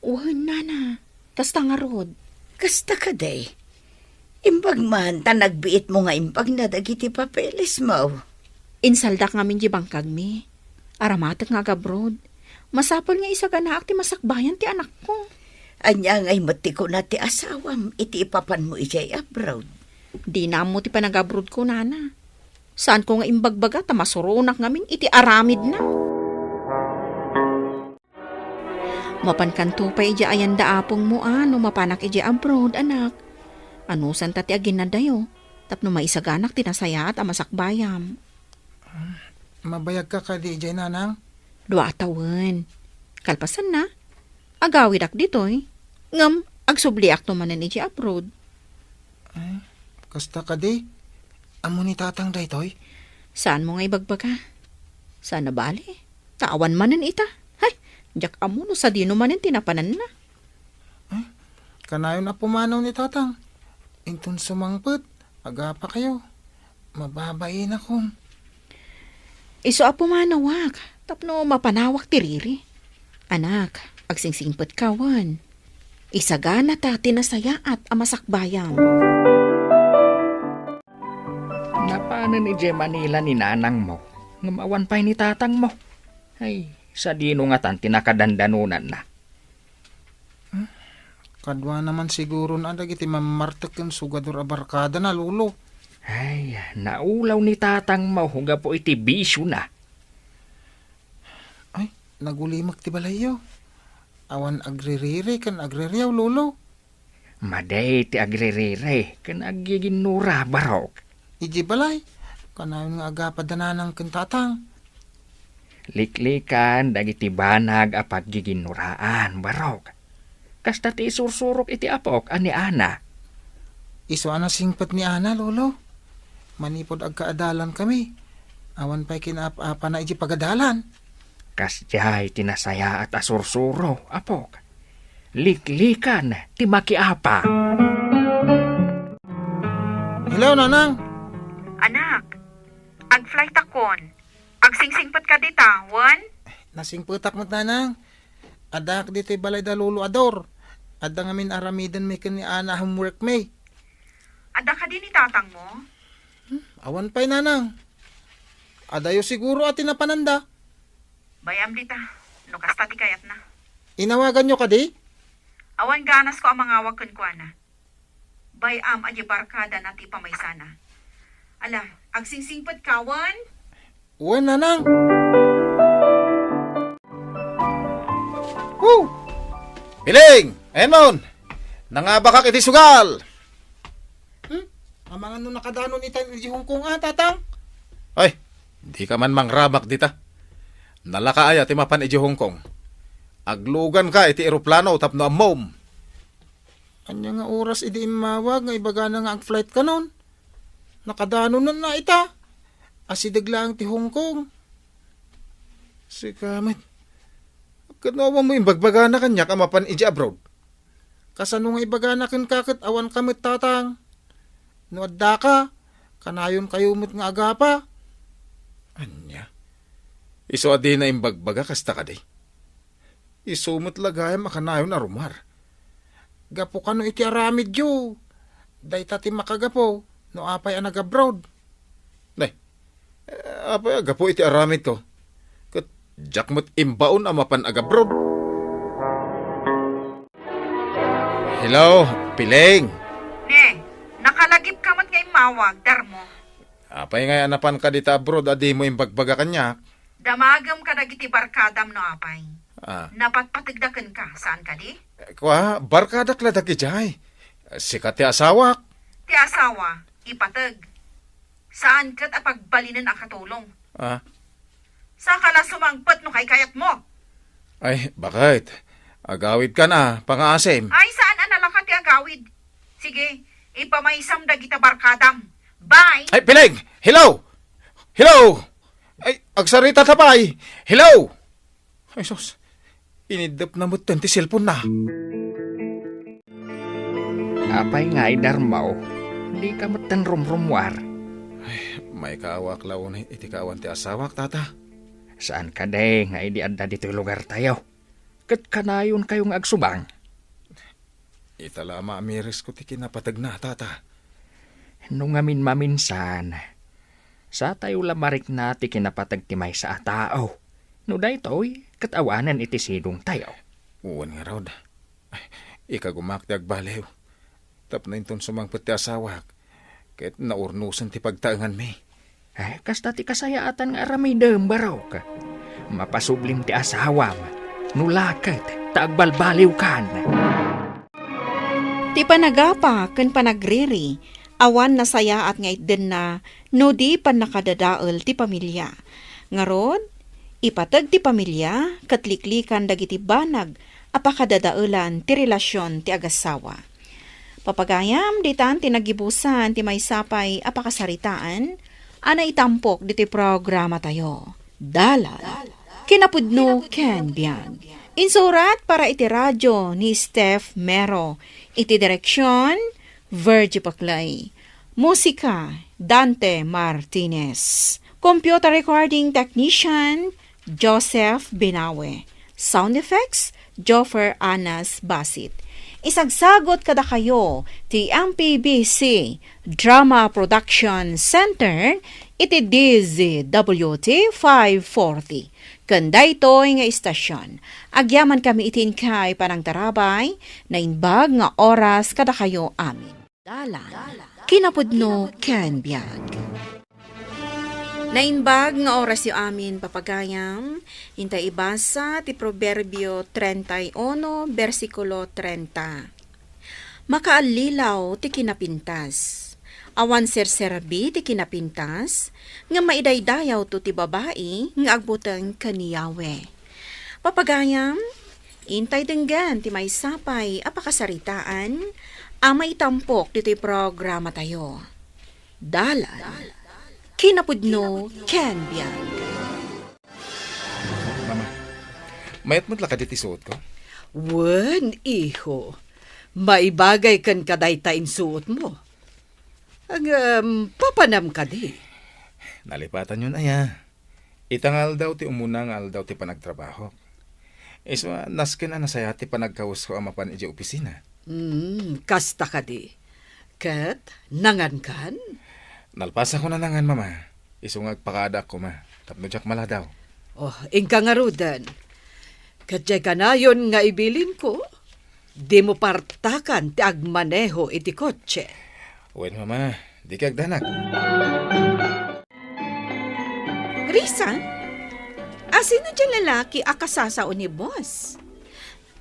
Wen, nana. Kasta ngarud. Kasta kadi? Imbag man ta nagbiitmo nga imbagna dagiti papelesmo. Insaldak ngamin di bangkagmi. Aramatek nga agabrod. Masapul nga isaganaak ti masakbayan ti anakko. Ania ngay met ti kuna ti asawam iti ipapanmo idiay abroad? Dina ammo ti panagabrodko, nana. Saanko nga imbagbaga ta masuronak ngamin iti aramidna. Mapankanto pay idiay ayan da apongmo a no mapanak idiay abroad, anak. Anusanta ti aginadayo tapno maisaganak ti nasayaat a masakbayam. Mabayagka kadi idiay, nanang? Dua a tawen. Kalpasanna, agawidak ditoy. Ngem agsubliakto manen idiay abroad. Ay, kasta kadi? Ammo ni tatang daytoy? Saanmo nga ibagbaga? Saan a bale? Ta awan manen ita. Hay, diak ammo no sadino manen ti napananna. Ay, kanayon a pumanaw ni tatang. Inton sumangpet, agapakayo. Mababainakon. Isu a pumanawak, tapno mapanawak ti riri. Anak, agsingsingpetka wen. Isaganata ti nasayaat a masakbayam. Napanen idiay Manila ni nanangmo, ngem awan pay ni tatangmo. Ay, sadino ngatan ti nakadandanonanna? Hmm? Kaduana man siguron a dagiti mammartek ken sugador a barkadana, Lolo. Ay, naulaw ni tatangmo gapu iti bisiona. Ay, nagulimek ti balayyo. Awan agririri ken agririaw, Lolo. Madi ti agririri ken aggiginnura, barok. Idiay balay, kanayon nga agapa da nanang ken tatang. Liklikan dagiti banag a paggiginnuraan, barok. Kasta ti isursurok iti apok a ni Ana. Isu a nasingpet ni Ana, Lolo. Manipud agkaadalankami, awan pay kinaap-apana idiay pagadalan. Kasdiay ti nasayaat a sursuro, apok. Liklikan ti makiapa. Hello, Nanang. Anak, agflightakon. Agsingsingpetka dita, wen? Nasingpetak met, Nanang. Addaak ditoy balay da Lolo Ador. Adda ngamin aramidenmi ken ni Ana a homeworkmi. Adda kadi ni tatangmo? Hmm, awan pay, Nanang. Adayo siguro a ti napananda. Bay-am dita, no kasta ti kayatna. Inawaganyo kadi? Awan ganasko a mangawag kenkuana. Bay-am a diay barkadana ti pamaysana. Ala, agsingsingpetka wen? Wen, Nanang. Woo! Piling! Ayan mon! Nangabakak iti sugal! Hmm? Amangan no nakadanon ita idiay Hong Kong, a, Tatang? Ay, dika man mangrabak dita. Nalaka aya ti mapan idiay Hong Kong? Agluganka iti eroplano tapno ammom. Ania nga oras idi immawag nga ibagana nga agflight kanon? Nakadanonna ita. Asideg laeng ti Hong Kong. Sika met. Ket no awanmo imbagbagana kaniak a mapan idiay abroad? Kasano nga ibagana kenka ket awanka met, Tatang? No addaka, kanayonkayo met nga agapa. Ania? Isu a dina imbagbaga kasta kadi? Isu met la gayam a kanayon a rumar. Gapu kano iti aramidyo, dayta ti makagapu no apay a nagabroad. Nay, eh, apay a gapu iti aramidko? Ket diak met imbaon a mapan agabroad. Hello, Piling. Ne, nakalagipka met nga immawag, Darmo. Apay ngay a napanka dita abroad a dimo imbagbaga kaniak? Damagem kadagiti barkadam no apay. Ah. Napatpategda kenka, saan kadi? Kua, barkadak la dagidiay. Sika ti asawak. Ti asawa, ipateg. Saan ket a pagbalinen a katulong. Ah? Saka la sumangpet no kaykayatmo. Ay, bakit? Agawidkan a, pangaasim. Ay, saan a nalaka ti agawid? Sige, ipamaysam dagita barkadam. Bye! Ay, Piling! Hello! Hello! Ay, agsarita ta pay! Hello! Ay, sus. Iniddepna metten ti cellphone-na. Apay nga idarmaw? Dika metten rumrummuar. Ay, maikaawaak la unay iti kaawan ti asawak, tata. Saan kadi nga idi adda ditoy lugartayo? Ket kanayonkayo nga agsubang? Ita la a maamiresko ti kinapategna, tata. No ngamin maminsan, satayo la marikna ti kinapateg ti maysa a tao. No daytoy, ket awanen iti sidongtayo. Wen ngarud, ikagumak ti agbaliw. Tapno inton sumangpet ti asawak, ket naurnosen ti pagtaenganmi. Eh, kasta ti kasayaatan nga aramidem, barok. Mapasublim ti asawam, no la ket ta agbalbaliwkan. Ti panagapa ken panagriri, awan nasayaat nga itdenna no di pannakadadael ti pamilia. Ngarud, ipateg ti pamilia ket liklikan dagiti banag a pakadadaelan ti relasion ti agassawa. Papagayam, ditan ti nagibusan ti maysa pay a pakasaritaan a naitampok ditoy programatayo. Dalan, kinapudno ken biag. Insurat para iti radio ni Steph Mero. Iti direksion, Virgie Paclay. Musika, Dante Martinez. Computer recording technician, Joseph Binawe. Sound effects, Joffer Anas Basit. Isagsagot kadakayo ti M P B C Drama Production Center iti D Z W T five forty. Ken daytoy nga istasion, agyamankami iti inkay panangtarabay, naimbag nga oras kadakayo amin. Dalan, kinapudno ken biag. Naimbag nga orasyo amin, papagayam, intay ibasa ti Proverbio treinta y uno, bersikulo treinta. Makaallilaw ti kinapintas. Awan serserbi ti kinapintas, nga maidaydayawto ti babai nga agbuteng ken ni Yahweh. Papagayam, intay denggen ti maysa pay a pakasaritaan a maitampok ditoy programatayo. Dalan, kinapudno ken biag. Mama, mayat met la kadi ti suotko? Wen, iho. Maibagay kenka dayta insuotmo. Ngem, papanam kadi? Nalipatanyon aya. Ita nga aldaw ti umuna nga aldaw ti panagtrabahok. Isu a nasken a nasayaat ti panagkawesko a mapan idiay opisina. Hmm, kasta kadi. Ket, nangankan? Nalpasakon a nangan, Mama. Isu nga agpakaadaak koma, tapno diak maladaw. Oh, inka ngaruden. Ket diay kanayon nga ibilinko, dimo partakan ti agmaneho iti kotse. Wen, Mama, dika agdanag. Risa, asino diay lalaki a kasasao ni boss?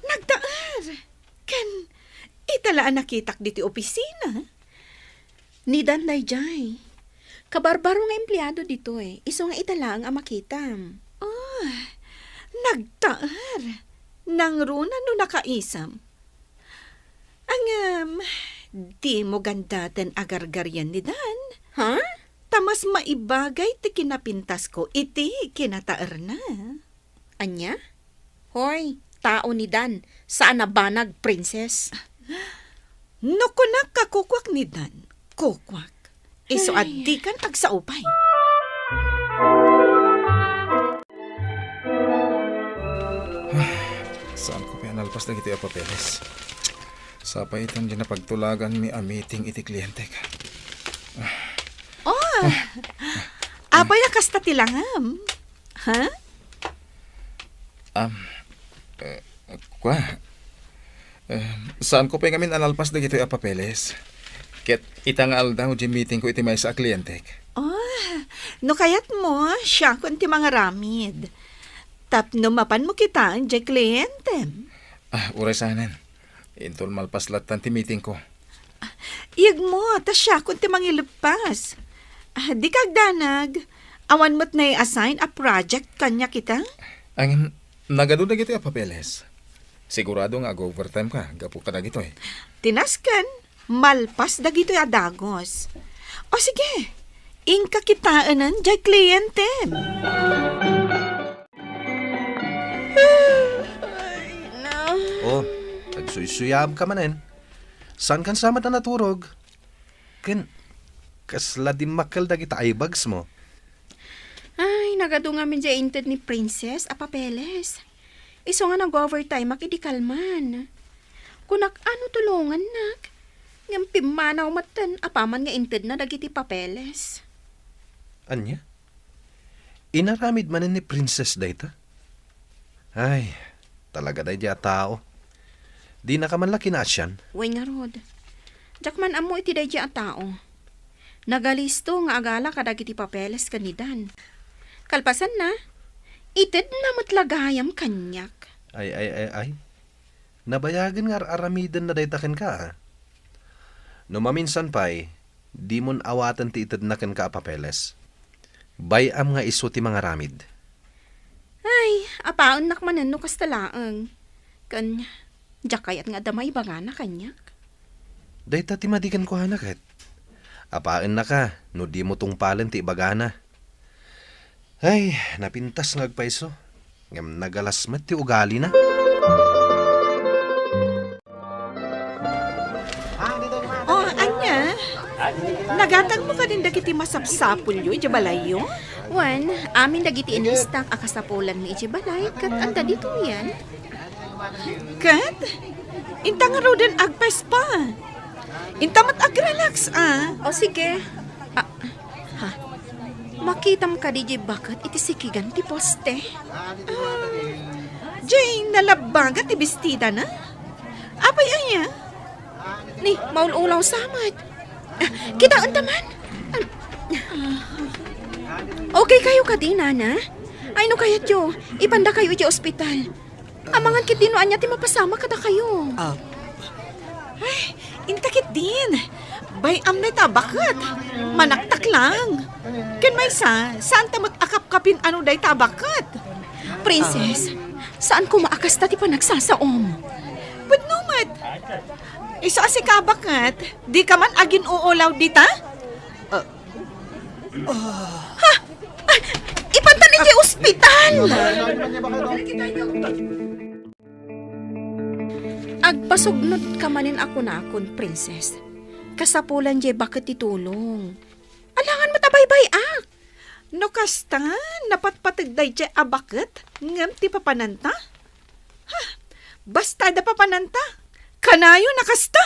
Nagtaer. Ken, ita la a nakitak ditoy opisina. Ni Dan daydiay. Kabarbaro nga empleado ditoy, isu nga ita laeng a makitam. Oh, nagtaer. Nangruna no nakaisam. Ngem, dimo gandaten agargarian ni Dan. Ha? Ta mas maibagay ti kinapintasko iti kinataerna. Ania? Hoy, tao ni Dan, saan a banag, princess. No kunak a kukuak ni Dan, kukuak. Isu a dikan agsao pay. Saanko pay a nalpas dagitoy a papeles. Sapay itan diay napagtulaganmi a meeting iti klientek. Oh, apay a kasta ti langam? Ha? Am, eh, kua, eh, saanko pay ngamin a nalpas dagitoy a papeles. Ket ita nga aldaw, diay meetingko iti maysa a klientek. Oh, no kayatmo, siakon ti mangaramid. Tapno mapanmo kitaen diay klientem. Ah, uray saanen. Inton malpas lattan ti meetingko. Iyegmo, ta siakon ti mangileppas. Ah, dika agdanag. Awan met nai-assign a project kaniak ita? Ngem, nagadu dagitoy a papeles. Sigurado nga ag-overtime ka gapu kadagitoy. Ti nasken, malpas dagitoy a dagus. O sige, inka kitaenen jay kliyentem. Ay, na. Oh, agsuysuyaam ka manen. Saan kan sa met a naturog? Ken, kasla dimmakkel dagita eye bags mo. Ay, nagadu ngamin jay inted ni Princess a papeles. Isu nga nag-overtime ak idi kalman. Kunak a no tulongannak. Ngem pimmanaw metten apaman nga intedna dagiti papeles. Ania? Inaramid manen ni Princess dayta? Ay, talaga daydiay a tao. Dinaka man la kinaasian? Wen ngarud, diak man ammo iti daydiay a tao. Nagalisto nga agala kadagiti papeles ken ni Dan. Kalpasanna, itedna met la gayam kaniak. Ay, ay, ay, ay. Nabayagen nga ar-aramidenna dayta kenka, a. No maminsan pay, dimon awaten ti itedna kenka a papeles. Bay-am nga isu ti mangaramid. Ay, apaennak manen no kasta laeng. Ken, diak kayat nga adda maibagana kaniak. Dayta ti madi kenkuana ket. Apaennaka no dimo tungpalen ti ibagana. Ay, napintas nga agpayso. Ngem nagalas met ti ugalina. Oh, ania? Nagatangmo kadin dagiti masapsapulyo idiay balayyo? Wen, amin dagiti inistak a kasapulanmi idiay balay ket adda ditoyen. Ket? Inta ngaruden agpa-spa. Inta met agrelax, a. O, sige. Ah, ha? Makitam kadi diay baket iti sikigan ti poste? Ah, diay nalabbaga ti bestidana? Apay aya? Ni, maul-ulaw sa met. Ah, kitaenta man. Ah. Okay kayo kadi, nana? Ay, no kayatyo, ipandakayo idiay ospital. Amangan ketdi no ania ti mapasamak kadakayo. Ah. Ay, inta ketdin. Bay-am dayta a baket. Manaktak lang. Ken maysa, saanta met a kapkapin a no dayta a baket. Princess, saan koma a kasta ti panagsasaom? Pudno met. Isu a sika a baket, dika man agin-uulaw dita? Ah. Ha? Ay, ipantan idiay ospital! Agpasugnod ka manen a kunakon, Princess. Kasapulan diay baket ti tulong. Alangan met a baybay-ak. No kasta, napatpateg daydiay a baket ngem ti papananta? Ha? Basta adda papananta, kanayon a kasta.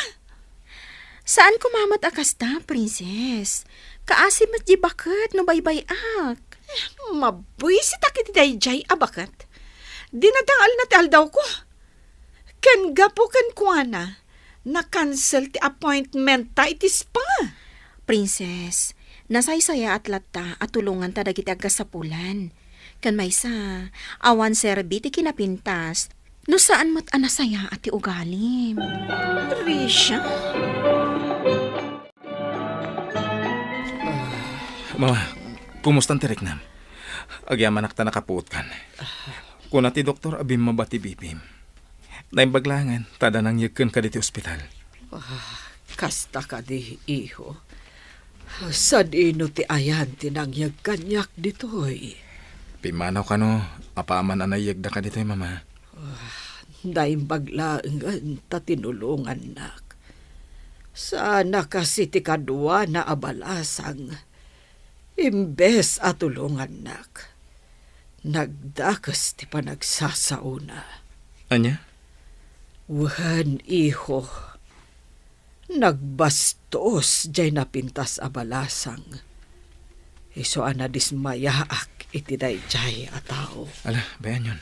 Saan koma met a kasta, Princess. Kaasi met diay baket no baybay-ak. Eh, mabuisitak iti daydiay a baket. Dinadangaalna ti aldawko. Ken gapu kenkuana, na-cancel ti appointment ta iti spa. Princess, nasaysayaat latta a tulonganta dagiti agkasapulan. Ken maysa, awan serbi ti kinapintas, no saan met a nasayaat ti ugalim. Risha? Mama, kumusta ti riknam? Agyamanak ta nakapuotkan. Kuna ti doktor a bimmaba ti B P M. Naimbag laengen ta adda nangyegken kaditi ospital. Ah, kasta kadi, iho. Sadino ti ayan ti nangyeg kaniak ditoy? Pimmanaw kano, apaman a nayegda kaditoy, Mama. Ah, naimbag laengen ta tinulongannak. Saan a kas iti kaduana a balasang. Imbes a tulongannak, nagdakes ti panagsasaona. Ania? Wen, iho, nagbastos diay napintas a balasang. Isu a nadismayaak iti daydiay a tao. Ala, bayanyon.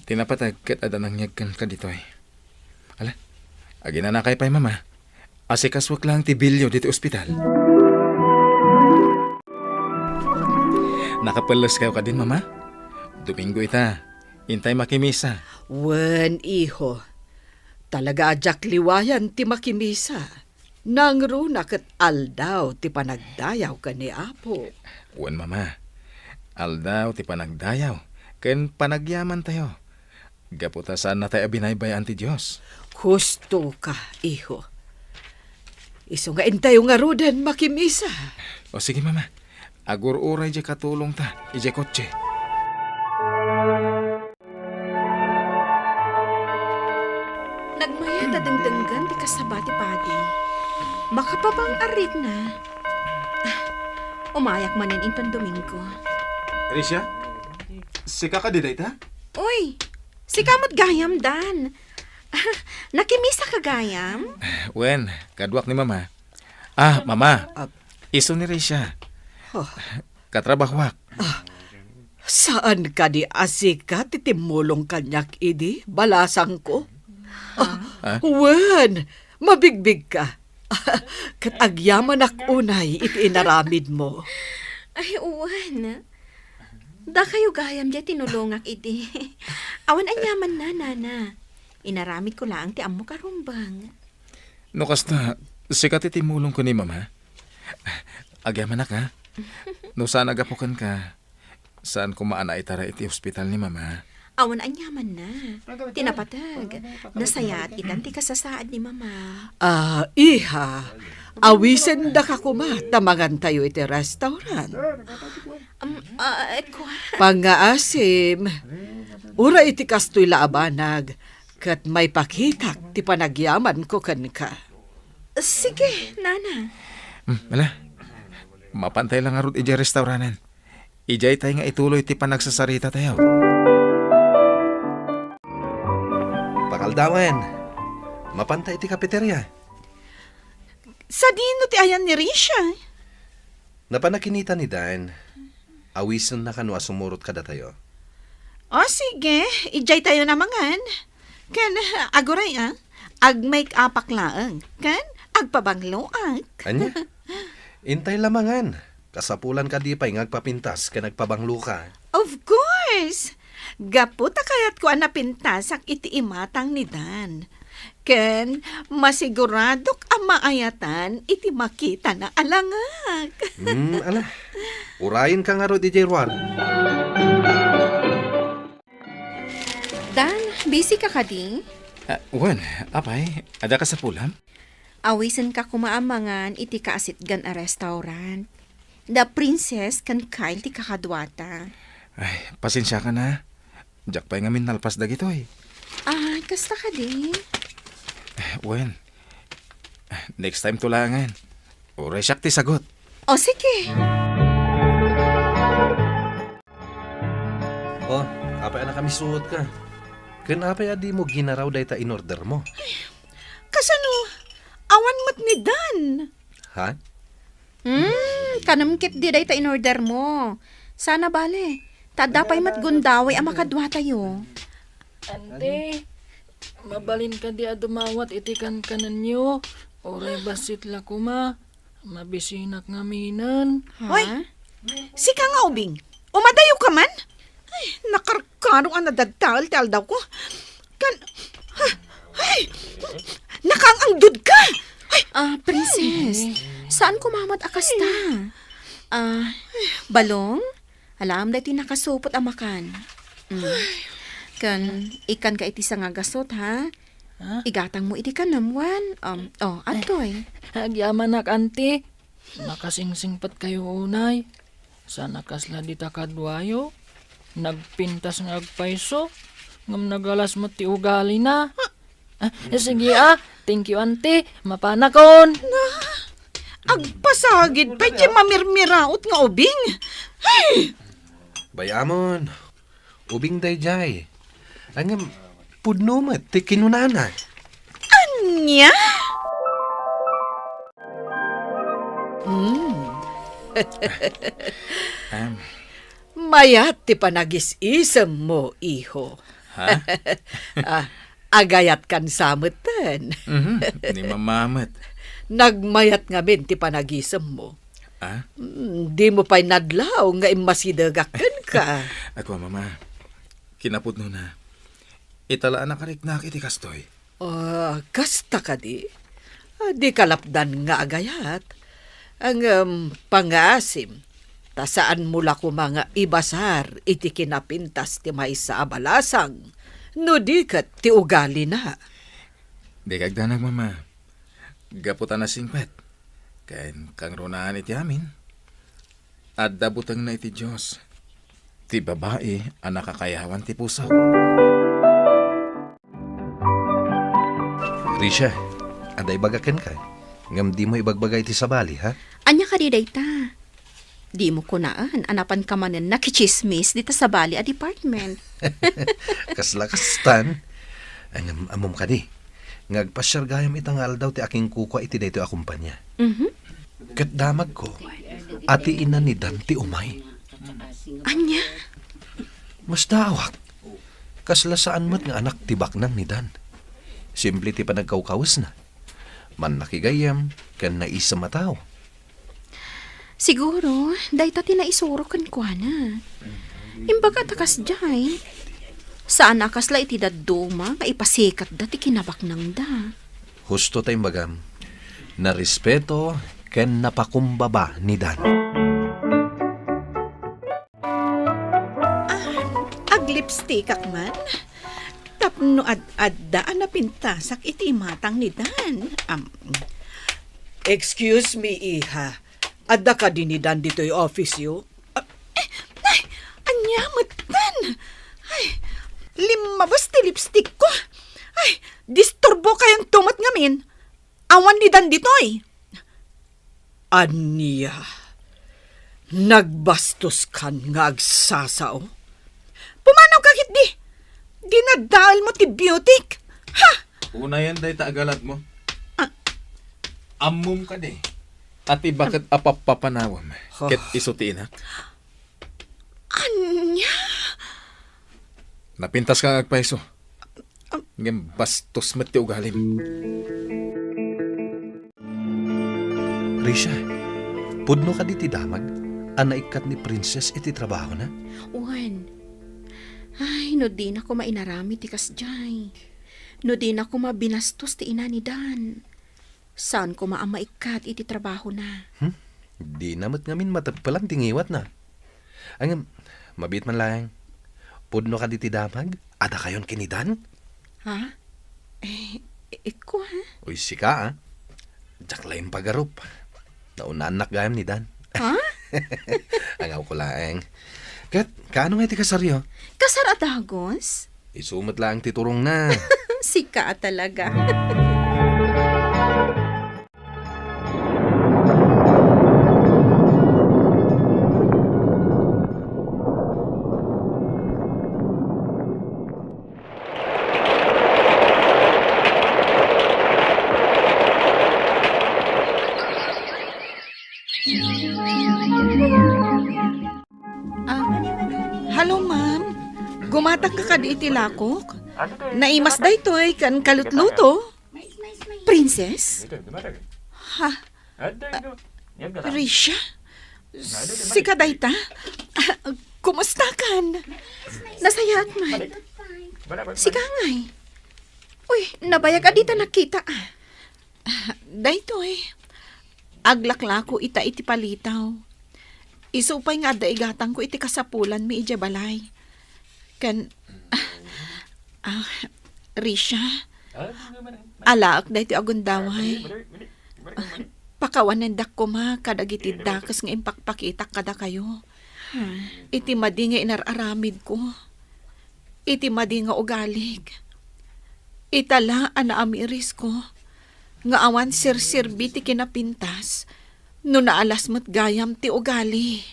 Ti napateg ket adda nangyegken kaditoy. Ala, aginanakay pay, Mama. Asikasuek lang ti bilyo ditoy ospital. Nakapelles kayo kadin, Mama? Domingo ita. Intay makimisa. Wen, iho. Talaga a diak liwayan ti makimisa. Nangruna ket aldaw ti panagdayaw ken ni Apo. Wen, Mama. Aldaw ti panagdayaw ken panagyamantayo. Gapu ta saannatayo a binaybay-an ti Dios. Husto ka, iho. Isu nga intayo ngaruden makimisa. O sige, Mama. Agur-uray diay katulongta idiay kotse. Nagmayat a dengdenggen ti kasaba ti padi. Makapabang-arritna. Ah, umayak manen inton Domingo. Alicia, sika kadi dayta? Uy, sika met gayam, Dan. Nakimisa ka gayam? Wen, kaduak ni Mama. Ah, Mama. Ah. Isu ni Risha. Oh. Katrabahoak. Ah, saan kadi a sika ti timmulong kaniak idi, balasangko? Ah, ah? Wen, mabigbigka. Ket agyamanak unay iti inaramidmo. Ay, wen. Dakayo gayam diay tinulongak idi. Awan aniamanna, Nana. Inaramidko laeng ti ammok a rumbeng. No kasta, sika ti timmulong ken ni Mama? Agyamanak, ha? No saan a gapu kenka, saan koma a naitaray iti ospital ni Mama. Awan aniamanna. Ti napateg, nasayaat itan ti kasasaad ni Mama. Ah, iha, awisendaka koma ta mangantayo iti restaurant. Um, ah, eh, kua- Pangngaasim, uray iti kastoy la a banag, ket maipakitak ti panagyamanko kenka. Sige, Nana. Hmm, ala. Mapantay la ngarud idiay restauranten. Idiay tay nga ituloy ti panagsasaritatayo. Pakaldawen, mapantay iti cafeteria. Sadino ti ayan ni Risha? Napan a kinita ni Dan. Awisenna kano a sumurot kadatayo. O, sige. Idiay tayo namangan. Ken, aguray, a. Ag-make-upak laeng. Ken, agpabangloak. Ania? Intay la mangan. Kasapulan kadi pay nga agpapintas ken agpabangloka. Of course! Gapu ta kayatko a napintasak iti imatang ni Dan. Ken masiguradok a maayatan iti makitana a langak. Hmm, ala. Urayenka ngarud idiay ruar. Dan, busy ka kadi? Ah, wen, apay, adda kasapulam? Awisenka koma a mangan iti kaasitgan a restaurant. Da Princess ken Kyle ti kakaduata. Ay, pasensiakan a. Diak pay ngamin nalpas dagitoy. Ah, kasta kadi? Wen, next time to laengen. Uray siak ti sagut. O, sige. O, apay a nakamisuotka? Ken apay a dimo ginaraw dayta in-ordermo? Kasano? Awan met ni Dan. Ha? Hmm, kanem ketdi dayta in-ordermo. Saan a bale, ta adda pay met gundaway a makaduatayo. Ante, mabalin kadi a dumawat iti kankanenyo? Uray bassit la koma. Mabisinak ngaminen. Ha? Hoy, sika nga ubing, umadayo ka man? Ay, nakarkaro a nadadtael ti aldawko. Kan, ha, ay, nakaang-angdod ka. Ay. Ah, Princess, saan koma met a kasta? Ah, Balong, alaem daytoy nakasupot a makan. Mm. Ken, ikkanka iti sangagasut, ha? Ha? Igatangmo iti kanem, wen. Um, o, adtoy. Agyamanak, anti. Nakasingsingpetkayo unay. Saan a kasla dita kaduayo. Nagpintas nga agpayso, ngem nagalas met ti ugalina. Ah, sige, a. Thank you, anti. Mapanakon. Na, agpasagid pay ti mamirmiraot nga ubing. Ay! Bay-amon, ubing daydiay. Ngem, pudno met ti kinunana. Ania? Hmm. Em. Mayat ti panagis-isemmo, iho. Ha? Ah, agayatkan sa metten. Mhm, ni Mama met. Nagmayat ngamin ti panagisemmo. Ah? Mm, dimo pay nadlaw nga immasidegak kenka. Ako, Mama. Kinapudnona, ita la a nakariknak iti kastoy. Ah, kasta kadi? Di kalapdan nga agayat, ngem pangasim, ta saanmo la koma nga ibasar iti kinapintas ti maysa a balasang, no di ket ti ugalina. Di kagdanag, Mama. Gapu ta nasingpet, ken kangrunaan iti amin, adda butengna iti Dios ti babai a nakakayawan ti puso. Risha, adda ibagak kenka, ngem dimo ibagbaga iti sabali, ha? Ania kadi dayta? Dimo kunaen a napanka manen nakitsismis dita sabali a department. Kasla kastan. Ngem ammom kadi nga agpasiar gayam ita nga aldaw ti akingkukua iti daytoy a kumpania. Mhm. Ket damagko a ti ina ni Dan ti umay. Ania? Masdaawak. Kasla saan met nga anak ti baknang ni Dan. Simple ti panagkawkawesna. Mannakigayyem ken naisem a tao. Siguro, dayta ti naisuro kenkuana. Imbaga ta kasdiay, saan a kasla iti dadduma nga ipasikatda ti kinabaknangda. Husto ta imbagam, narespeto ken napakumbaba ni Dan. Ah, aglipstikak man. Tapno ad-adda a napintasak iti imatang ni Dan. Am, excuse me, iha. Adda kadi ni Dan ditoy office-yo? Ah, eh, ay, ania metten? Ay, limmabas ti lipstick-ko. Ay, disturbo kayonto met ngamin. Awan ni Dan ditoy. Ania? Nagbastoskan nga agsasao? Pumanawka ketdi. Dinadaelmo ti beautyk. Ha? Unayen dayta a galatmo. Ah. Ammom kadi a ti baket a pappapanawem ket isu ti inak? Ania? Napintaska nga agpayso. Am- Ngem bastos met ti ugalim. Risha, pudno kadi ti damag a naikkat ni Princess iti trabahona? Wen. Ay, no dina koma inaramid ti kasdiay. No dina koma binastos ti ina ni Dan. Saan koma a maikkat iti trabahona. Hmm? Dina met ngamin mateppelan ti ngiwatna. Ngem, mabiit man laeng. Pudno kadi ti damag a dakayon ken ni Dan? Ha? Eh, ikko, ha? Uy, sika, ah. Diak laeng pagarup. Naunaannak gayam ni Dan. Ha? Angawko laeng. Ket, kaano nga iti kasaryo? Kasar a dagos? Isu met laeng ti turongna. Sika a talaga. Ah, hello, ma'am. Gumatangka kadi iti lakok? Naimas daytoy ken kalutluto. Princess? Ha? Ah, Risha? Sika dayta? Ah, kumustakan? Nasayaat man. Sika ngay? Uy, nabayag a dita nakita. Ah, daytoy. Aglaklako ita iti palitaw. Isu pay nga adda igatangko iti kasapulanmi idiay balay. Ken, ah, Risha, alaek daytoy a gundaway. Ah, pakawanendak koma kadagiti dakes nga impakpakitak kadakayo. Iti madi nga inar-aramidko. Iti madi nga ugalik. Ita la a naamirisko nga awan serserbi ti kinapintas no naalas met gayam ti ugali.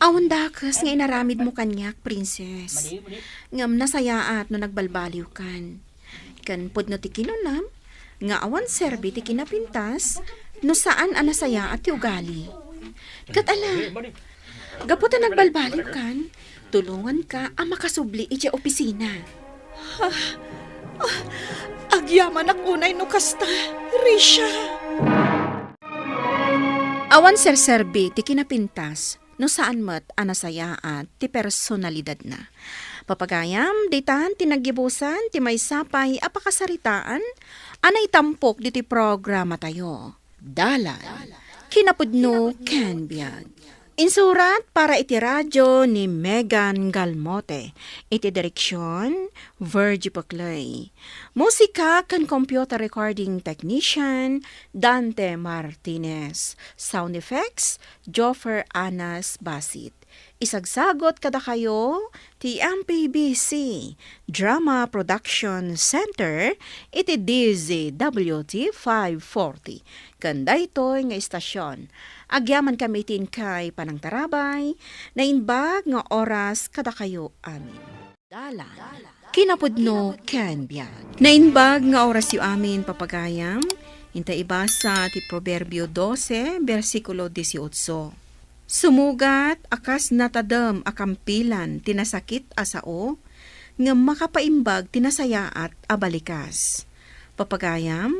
Awan dakes nga inaramidmo kaniak, Princess. Ngem nasayaat no nagbalbaliwkan. Ken pudno ti kinunam nga awan serbi ti kinapintas no saan a nasayaat ti ugali. Ket ala, gapu ta nagbalbaliwkan, tulonganka a makasubli idiay opisina. Ah, ah, agyamanak unay no kasta, Risha. Awan serserbi ti kinapintas no saan met a nasayaat ti personalidadna. Papagayam, ditan ti naggibusan ti maysa pay a pakasaritaan a naitampok ditoy programatayo. Dalan, kinapudno ken biag. Insurat para iti radio ni Megan Galmote. Iti direksyon, Virgie Paclay. Musika ken computer recording technician, Dante Martinez. Sound effects, Joffer Anas Basit. Isagsagot kadakayo ti M P B C Drama Production Center iti D Z W T five forty. Ken daytoy nga istasyon, agyamankami iti inkay panangtarabay, naimbag nga oras kadakayo amin. Dalan, kinapudno ken biag. Naimbag nga orasyo amin, papagayam. Inta ibasa ti Proverbio dose, bersikulo dieciocho. Sumugat a kas natadem a kampilan ti nasakit a sao, ngem makapaimbag ti nasayaat a balikas. Papagayam,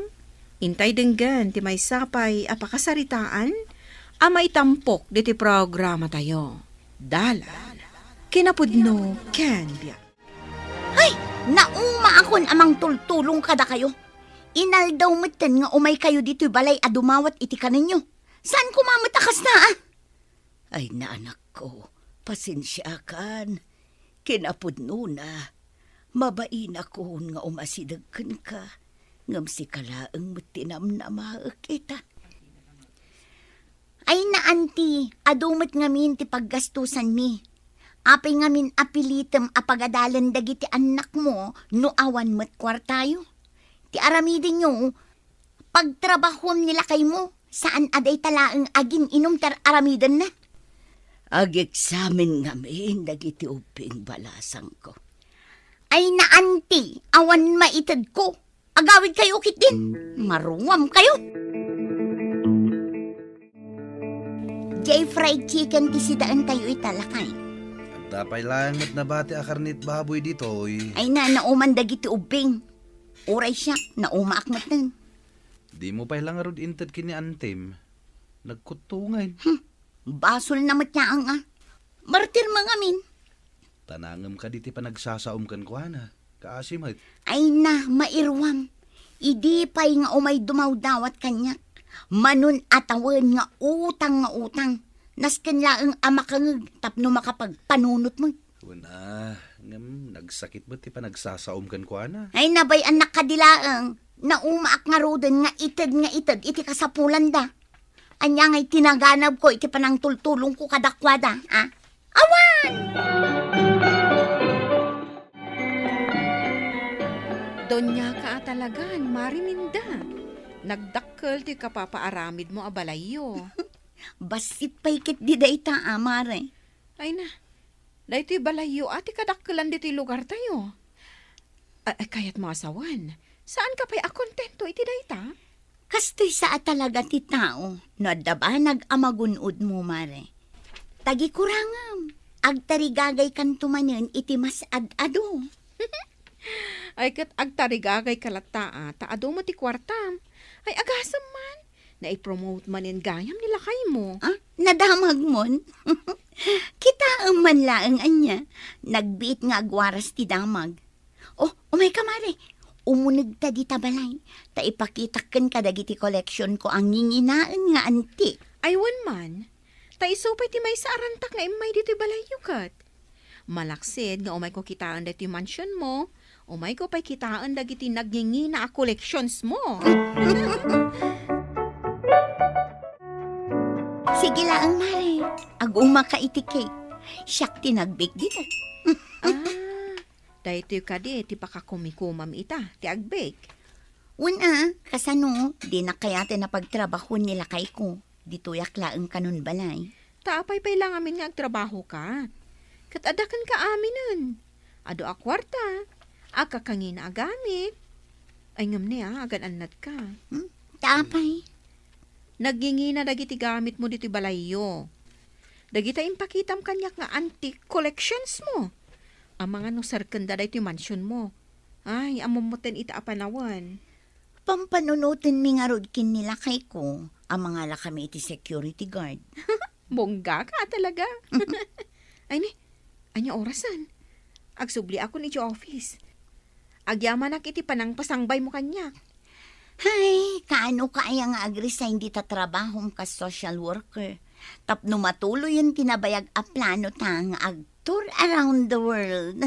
intay denggen ti maysa pay a pakasaritaan a maitampok diti programatayo. Dalan, kinapudno ken biag. Ay, naumaakon a mangtultulong kadakayo. Inaldaw metten nga umaykayo ditoy balay a dumawat iti kanenyo. Saan koma met a kasta, a? Ay, naanakko, pasensiakan. Kinapudnona, mabainakon nga umasideg kenka, ngem sika laeng met ti namnamaek ita. Ay, na, Auntie, adu met ngamin ti paggastusanmi. Apay ngamin a pilitem a pagadalen dagiti annakmo no awan met kuartayo? Ti aramidenyo, pagtrabahuem ni lakaymo, saan a dayta laeng agin-inum ti ar-aramidenna. Ageksamen ngamin dagiti ubbing balasangko. Ay, na, Auntie, awan maitedko. Agawidkayo ketdin. Maruamkayo. Jay, fried chicken ti sidaentayo ita, lakay. Adda pay laeng met nabati a karnet baboy ditoy. Ay na, nauman dagiti ubbing. Uray siak, naumaak metten. Dimo pay la ngarud inted ken ni Antem. Nagkuttungay. Hmm. Basolna met laeng, a. Martirmo ngamin. Ta nangem kadi ti panagsasaom kenkuana, kaasi met. Ay na, mairuam. Idi pay nga umay dumawdawat kaniak, manon a tawen nga utang nga utang. Nasken laeng a makangeg tapno makapagpanunot met. Wen a, ngem nagsakit met ti panagsasaom kenkuana. Ay, nabay-annak kadi laeng, naumaak ngaruden nga ited nga ited iti kasapulanda. Ania ngay ti naganabko iti panangtultulongko kadakuada, a? Awan! Doniaka a talagan, Mare Minda. Nagdakkel ti kapapaaramidmo a balayyo. Bassit pay ketdi dayta, a, Mare. Ay na, daytoy balayyo a ti kadakkelan ditoy lugartayo. A-, ay, kayatmo a sawen, saanka pay a kontento iti dayta? Kastoy sa a talaga ti tao no adda banag a magun-odmo, Mare. Tagikurangem, agtarigagaykanto manen iti mas ad-adu. Ay, ket agtarigagayka latta, a, ta adu met ti kuartam. Ay, agasem man. Naipromote manen gayam ni lakaymo. Ah, nadamagmon? Kitaem man laeng ania. Nagbiit nga agwaras ti damag. Oh, umayka, Mare. Umunegta dita balay. Ta ipakitak kenka dagiti collectionko a nginginaen nga antik. Ay, wen man. Ta isu pay ti maysa a rantak nga immay ditoy balayyo ket. Malaksid nga umayko kitaen daytoy mansionmo, umayko pay kitaen dagiti nagngingina a collectionsmo. Sige laeng, Mare. Agumaka iti cake. Siak ti nag-bake dita. Ah, daytoy kadi ti pakakumikumam ita, ti ag-bake. Wen a, kasano, dinak kayaten a pagtrabahoen ni lakayko. Ditoyak laeng kanon balay. Ta apay pay la ngamin nga agtrabahoka? Ket adda kenka aminen. Adu a kuarta, agkakangina a gamit. Ay, ngem ne a, agan-annadka. Hmm? Ta apay? Nagngingina dagiti gamitmo ditoy balayyo. Dagita impakitam kaniak nga antique collectionsmo. Amangan no serkenda daytoy mansionmo. Ay, ammom metten ita a panawen. Pampanunotenmi ngarud ken ni lakayko a mangalakami iti security guard. Bonggaka a talaga. Ay ni, ania orasen? Agsubliakon iti office. Agyamanak iti panangpasangbaymo kaniak. Hay, kaano ka aya nga ag-resign dita trabahom kas social worker? Tapno matuloyen ti nabayag a planota nga ag-tour around the world.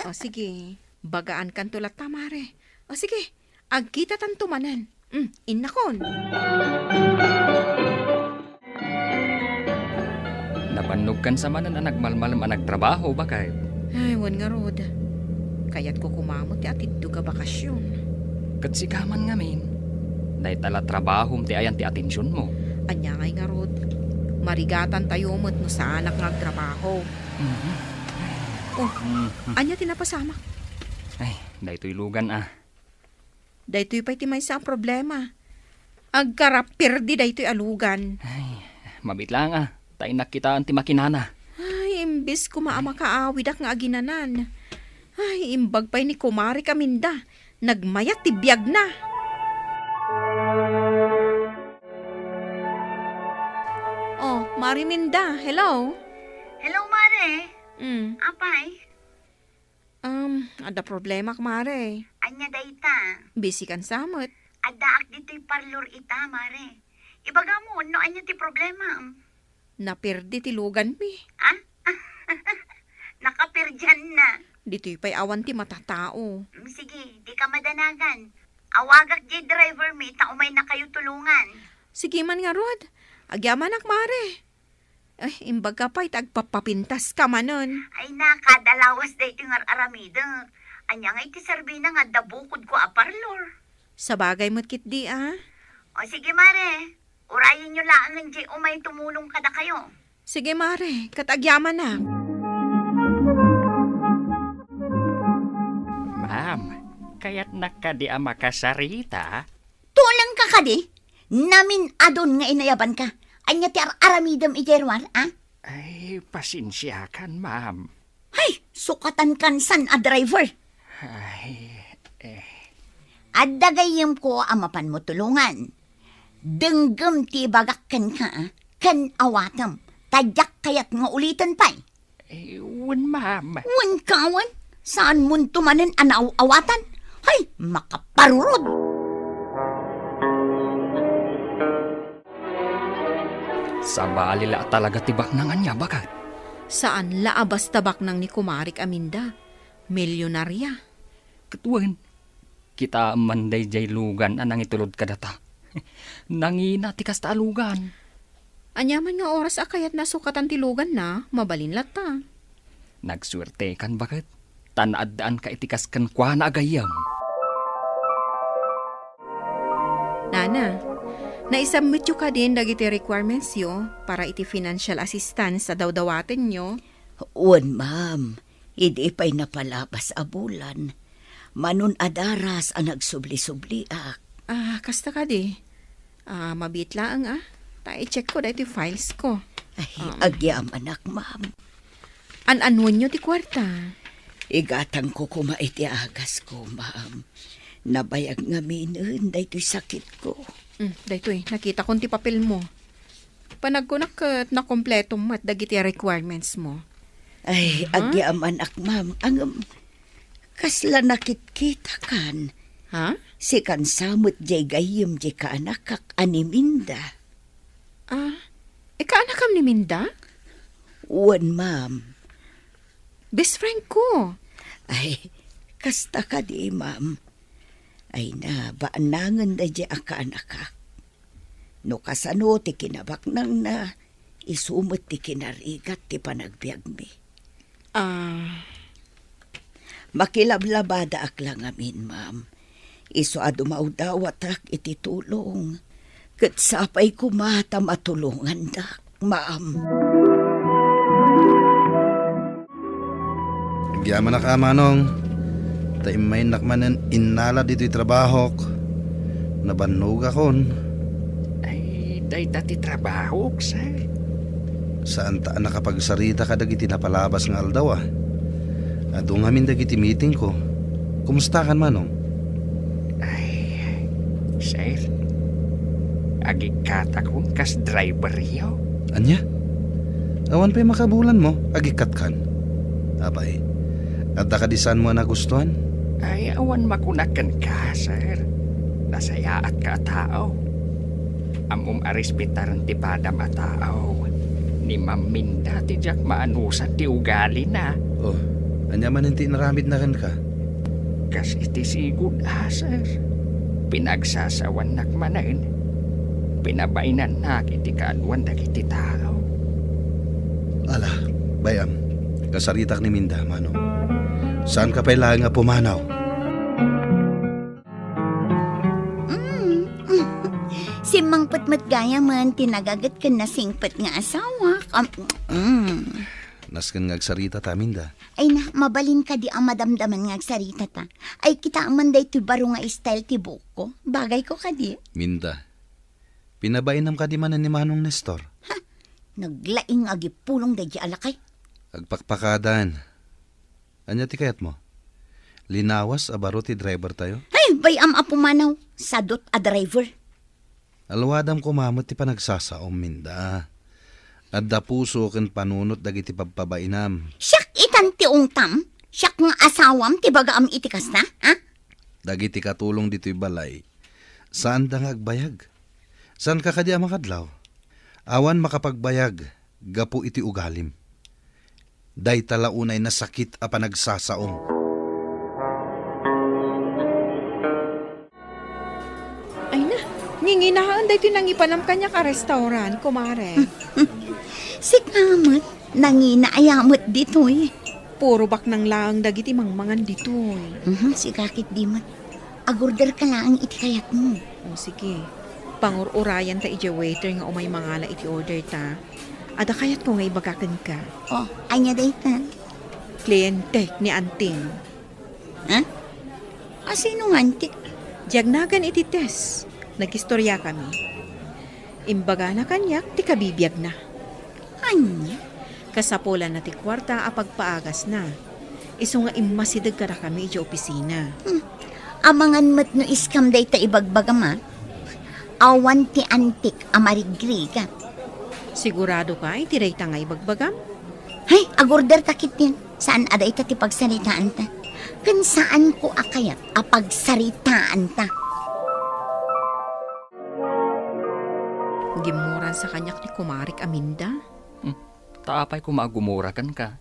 O sige, bagaankanto latta, Mare. O sige, agkitatanto manen. Mm, innakon. Nabannogkan sa manen a nagmalmalem a nagtrabaho, baket. Ay, wen ngarud. Kayatko koma met ti atiddog a bakasion. Ket sika man ngamin, dayta la trabahom ti ayan ti atensionmo. Ania ngay ngarud? Marigatantayo met no saanak nga agtrabaho. Mhm. Oh, Mhm. Ania ti napasamak? Ay, daytoy lugan a. Daytoy pay ti maysa a problema. Agkaraperdi daytoy a lugan. Ay, mabiit laeng a, ta innak kitaen ti makinana. Ay, imbes koma a makaawidak nga aginanan. Ay, imbag pay ni Kumare Aminda, nagmayat ti biagna. Oh, Mare Minda, hello? Hello, Mare. Mm. Apay? Um, adda problemak, Mare. Ania dayta? Busy kan sa met. Addaak ditoy parlor ita, Mare. Ibagam no ania ti problema. Naperdi ti luganmi. Ah? Nakaperdianna. Ditoy pay awan ti matatao. Mm, sige, dika madanagan. Awagak diay driver mi ta umaynakayo tulongan. Sige man ngarud. Agyamanak, Mare. Ay, imbagka pay ta agpapapintaska manen. Ay na, kada lawas daytoy nga ar-aramidek. Ania ngay ti serbina nga adda bukodko a parlor? Sabagay met ketdi a. O sige, Mare. Urayenyo laengen diay umay tumulong kadakayo. Sige, Mare, ket agyamanak. Ma'am, kayatnak kadi a makasarita? Tulengka kadi? Namin-adun nga inayabanka. Ania ti ar-aramidem idiay ruar, a? Ay, pasensiakan, ma'am. Hay, sukatankan san a driver. Ay, eh. Adda gayyemko a mapanmo tulongan. Denggem ti ibagak kenka, a, ken awatem, ta diak kayat nga uliten pay. Eh, wen, ma'am. Wen ka wen? Saanmonto manen a naaw-awatan? Hay, makaparurod! Sabali la a talaga ti baknang ania, baket? Saan la a basta baknang ni Kumarik Aminda. Milyonaria. Ket wen, kitaem man daydiay lugan a nangitulod kadata. Nangina ti kasta a lugan. Ania man nga oras a kayatna a sukatan ti luganna, mabalin latta. Nagsuertekan, baket, ta naaddaanka iti kas kenkuana a gayyem. Nana, naisubmityo kadin dagiti requirementsyo para iti financial assistance a dawdawatenyo? Wen, ma'am. Idi pay napalabas a bulan, manon a daras a nagsubli-subliak. Ah, kasta kadi. Ah, mabiit laeng, a. Ta i-checkko daytoy filesko. Ay, um, agyamanak, ma'am. An-anuenyo ti kuarta? Igatangko koma iti agasko, ma'am. Nabayag ngaminen daytoy sakitko. Mm, daytoy, nakitakon ti papelmo. Panagkunak ket nakompletom met dagiti requirementsmo. Ay, aha, agyamanak, ma'am. Ngem, kasla nakitkitakan. Ha? Sikan sa met diay gayyem diay kaanakak a ni Minda. Ah, eh, kaanakam ni Minda? Wen, ma'am. Best friend ko. Ay, kasta kadi, ma'am. Ay na, baanangen daydiay a kaanakak. No kasano ti kinabaknangna, isu met ti kinarigat ti panagbiagmi. Ah. Makilablabadaak la ngamin, ma'am. Isu a dumawdawatak iti tulong. Ket sapay koma ta matulongandak, ma'am. Agyamanak a, Manong, ta immayennak manen innala ditoy trabahok. Nabannogakon. Ay, dayta ti trabahok, sir. Saanta a nakapagsarita kadagiti napalabas nga aldaw, a. Adu ngamin dagiti meetingko. Kumustakan, Manong? Ay, sir, agikkatakon kas driveryo. Ania? Awan pay makabulanmo, agikkatkan. Apay, adda kadi saanmo a nagustuan? Ay, awan makunak kenka, sir. Nasayaatka a tao. Ammom a respetaren ti padam a tao. Ni Ma'am Minda ti diak maanusan ti ugalina. Oh, ania manen ti inaramidna kenka? Kas iti sigud a, sir. Pinagsasawannak manen. Pinabainannak iti kaaduan dagiti tao. Ala, bay-am, kasaritak ni Minda, Manong. Saanka pay laeng a pumanaw? Mm. Simmangpet met gayamen ti nagaget ken nasingpet nga asawak. Am, mm. Nasken nga agsaritata, Minda. Ay na, mabalin kadi a madamdaman nga agsaritata. Ay, kitaem man daytoy baro nga style ti buokko. Bagayko kadi. Minda, pinabainam kadi manen ni Manong Nestor? Ha? Naglaing nga agipulong daydi a lakay. Agpakpakadan. Ania ti kayatmo? Linawas a baro ti drivertayo? Ay, bay-am a pumanaw. Sadut a driver. Aluadam koma met ti panagsasaom, Minda. Adda puso ken panunot dagiti pabpabainam. Siak itan ti ungtam? Siak nga asawam ti bagaam iti kasta, ha? Dagiti katulong ditoy balay, saanda nga agbayag. Saanka kadi a makadlaw? Awan makapagbayag gapu iti ugalim. Dayta la unay nasakit a panagsasaom. Ay na, nginginaen daytoy nangipanam kaniak a restaurant, kumare. Sika met, nangina aya met ditoy. Puro baknang laeng dagiti mangmangan ditoy. Mhm, sika ketdi met. Agorder ka laeng iti kayatmo. O, sige. Pangur-urayanta idiay waiter nga umay mangala iti order ta. Adda kayatko nga ibaga kenka. O, ania dayta? Klientek ni Anting. Ha? A, sino nga Anting? Diak nagan iti test. Nagkistoriakami. Imbagana kaniak ti kabibiagna. Ania? Kasapulanna ti kuarta a pagpaagasna. Isu nga immasideg kadakami idiay opisina. Hmm. Amangan met no scam dayta ibagbagam, a. Awan ti Anting a marigrigat. Siguradoka iti dayta nga ibagbagam? Hay, agorderta ketdin. Saan a dayta ti pagsaritaanta. Ken saanko a kayat a pagsaritaanta. Gimmuransa kaniak ni kumarik a Minda. Hmm, ta apay koma a gumura kenka?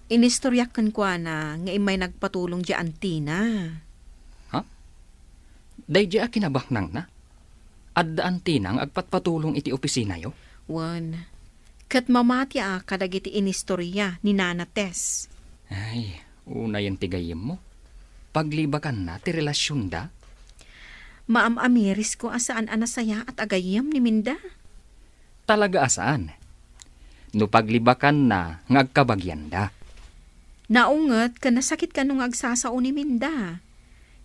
Inistoriak kenkuana nga immay nagpatulong diay antina. Ha? Daydiay a kinabaknangna? Adda antina nga agpatpatulong iti opisinayo? Wen, ket mamatiak kadagiti inistoria ni Nana Tess. Ay, unayen ti gayyemmo. Paglibakanna ti relasionda? Maam-amirisko a saan a nasayaat a gayyem ni Minda. Talaga a saan. No paglibakanna nga agkabagianda. Naunget ken nasakit kano nga agsasao ni Minda.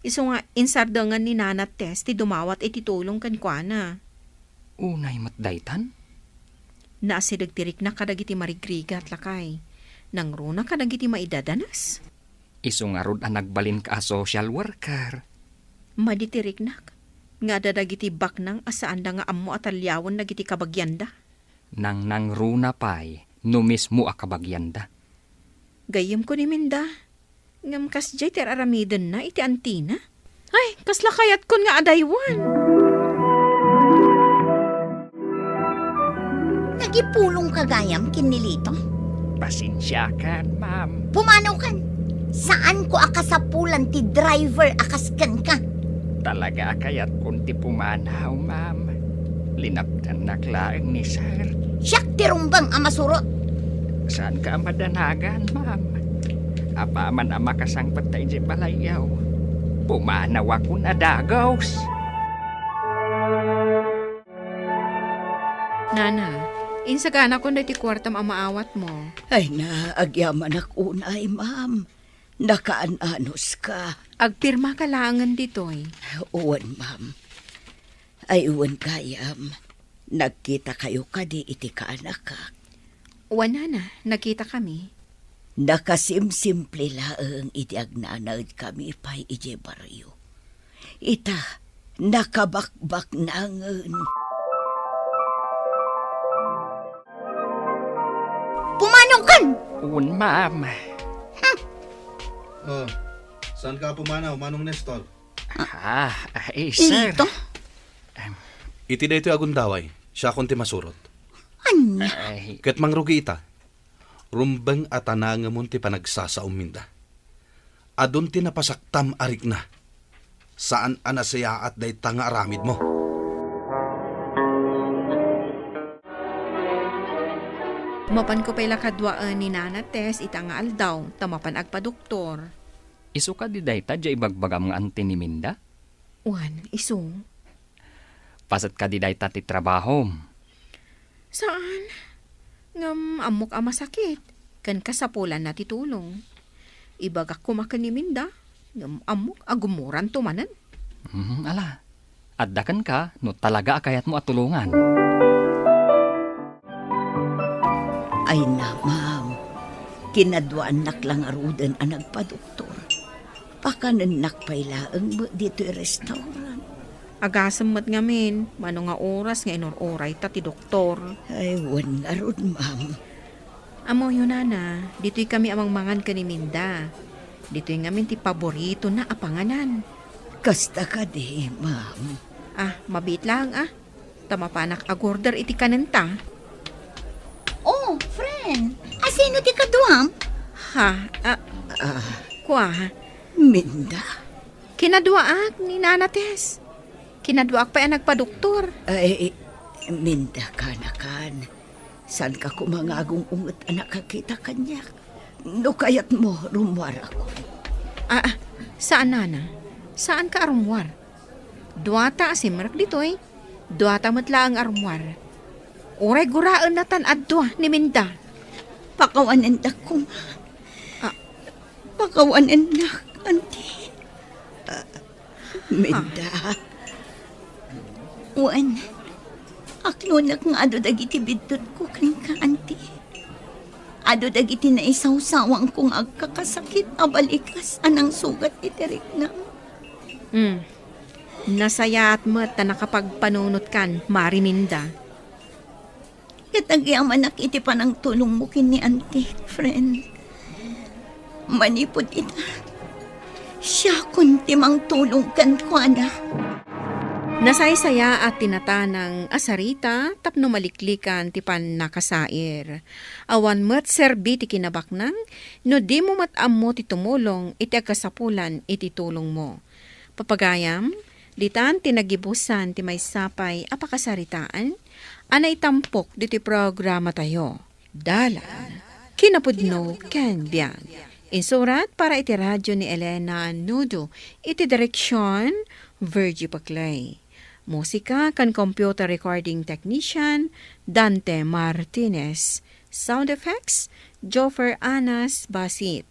Isu nga insardengen ni Nana Tess ti dumawat iti tulong kenkuana. Unay met daytan? Naasideg ti rikna kadagiti marigrigat, lakay. Nangruna kadagiti maidadanas. Isu ngarud a nagbalinka a social worker. Madi ti riknak nga adda dagiti baknang a saanda nga ammo a taliawen dagiti kabagianda. Nangnangruna pay no mismo a kabagianda. Gayyemko ni Minda, ngem kasdiay ti ar-aramidenna iti antina. Ay, kasla kayatkon nga adaywan. Nagipulongka gayam ken ni Lito? Pasensiakan, ma'am. Pumanawkan. Saanko a kasapulan ti driver a kas kenka. Talaga a kayatkon ti pumanaw, ma'am. Linapdannak laeng ni sir. Siak ti rumbeng a masurot. Saanka a madanagan, ma'am. Apaman a makasangpet ta idiay balayyo, pumanawakon a dagus. Nana, insaganakon daytoy kuartam a maawatmo. Ay na, agyamanak unay, ma'am. Nakaan-anuska. Agpirmaka laengen ditoy. Wen, ma'am. Ay, wen gayam. Nagkitakayo kadi iti kaanakak? Wen, nana, nagkitakami. Nakasimsimple laeng idi agnanaedkami pay idiay barrio. Ita, nakabakbaknangen. Pumanawkan! Wen, ma'am. Oh, saanka a pumanaw, Manong Nestor? Ah, Eh, sir. Ita? Iti daytoy a gundaway, siakon ti masurot. Ania? Ay, ket mangrugi ita. Rumbeng a tanangemon ti panagsasaom, Minda. Adun ti napasaktam a rikna. Saan a nasayaat dayta nga aramidmo. Mapanko pay la kaduaen ni Nana Tess ita nga aldaw, ta mapan agpadoktor. Isu kadi dayta diay ibagbagam nga anti ni Minda? Wen, isu. Paset kadi dayta ti trabahom? Saan. Ngem ammok a masakit, ken kasapulanna ti tulong. Ibagak koma ken ni Minda, ngem ammok a gummuranto manen. Hmm, ala. Adda kenka no talaga a kayatmo a tulongan. Ay na, ma'am. Kinaduaannak la ngaruden a nagpadoktor. Pakanennak pay laeng met ditoy restaurant. Agasem met ngamin, mano nga oras nga inur-urayta ti doktor. Ay, wen ngarud, ma'am. Ammoyo, Nana, ditoy kami a mangmangan ken ni Minda. Ditoy ngamin ti paboritona a panganan. Kasta kadi, ma'am. Ah, mabiit laeng, ah. Ta mapanak agorder iti kanenta. Oh, friend, asino ti kaduam? Ha? Ah, Ah, kua? Minda? Kinaduaak ni Nana Tess. Kinaduaak pay a nagpadoktor. Ay, Minda, kanakan. Saanka koma nga agung-unget a nakakita kaniak? No kayatmo, rummuarakon. Ah, ah, saan, Nana. Saanka a rummuar. Duata a simrek ditoy. Duata met laeng a rummuar. Uray guraenna tan adu ni Minda. Pakawanendak koma. Ah. Pakawanennak, anti. Ah, Minda. Ah. Wen, aklonek nga adu dagiti biddutko kenka, anti. Adu dagiti naisawsawangko nga agkakasakit a balikas a nangsugat iti riknam. Hmm. Nasayaat met ta nakapagpanunotkan, Mari Minda. Ket agyamanak iti panangtulongmo ken ni Auntie, friend. Manipud ita, siakon ti mangtulong kenkuana. Nasaysayaat ti natanang a sarita tapno maliklikan ti pannakasair. Awan met serbi ti kinabaknang no dimo met ammo ti tumulong iti agkasapulan iti tulongmo. Papagayam, ditan ti nagibusan ti maysa pay a pakasaritaan a naitampok ditoy programatayo. Dalan, kinapudno ken biag. Insurat para iti radyo ni Elena Nudo, iti direksion, Virgie Paclay. Musika ken computer recording technician, Dante Martinez. Sound effects, Joffer Anas Basit.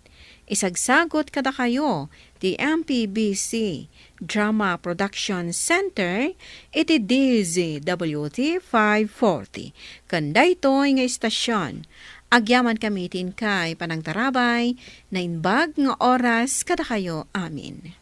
Isagsagut kadakayo ti M P B C Drama Production Center iti D Z W T five forty. Ken daytoy nga istasion, agyamankami iti inkay panangtarabay, naimbag nga oras kadakayo amin.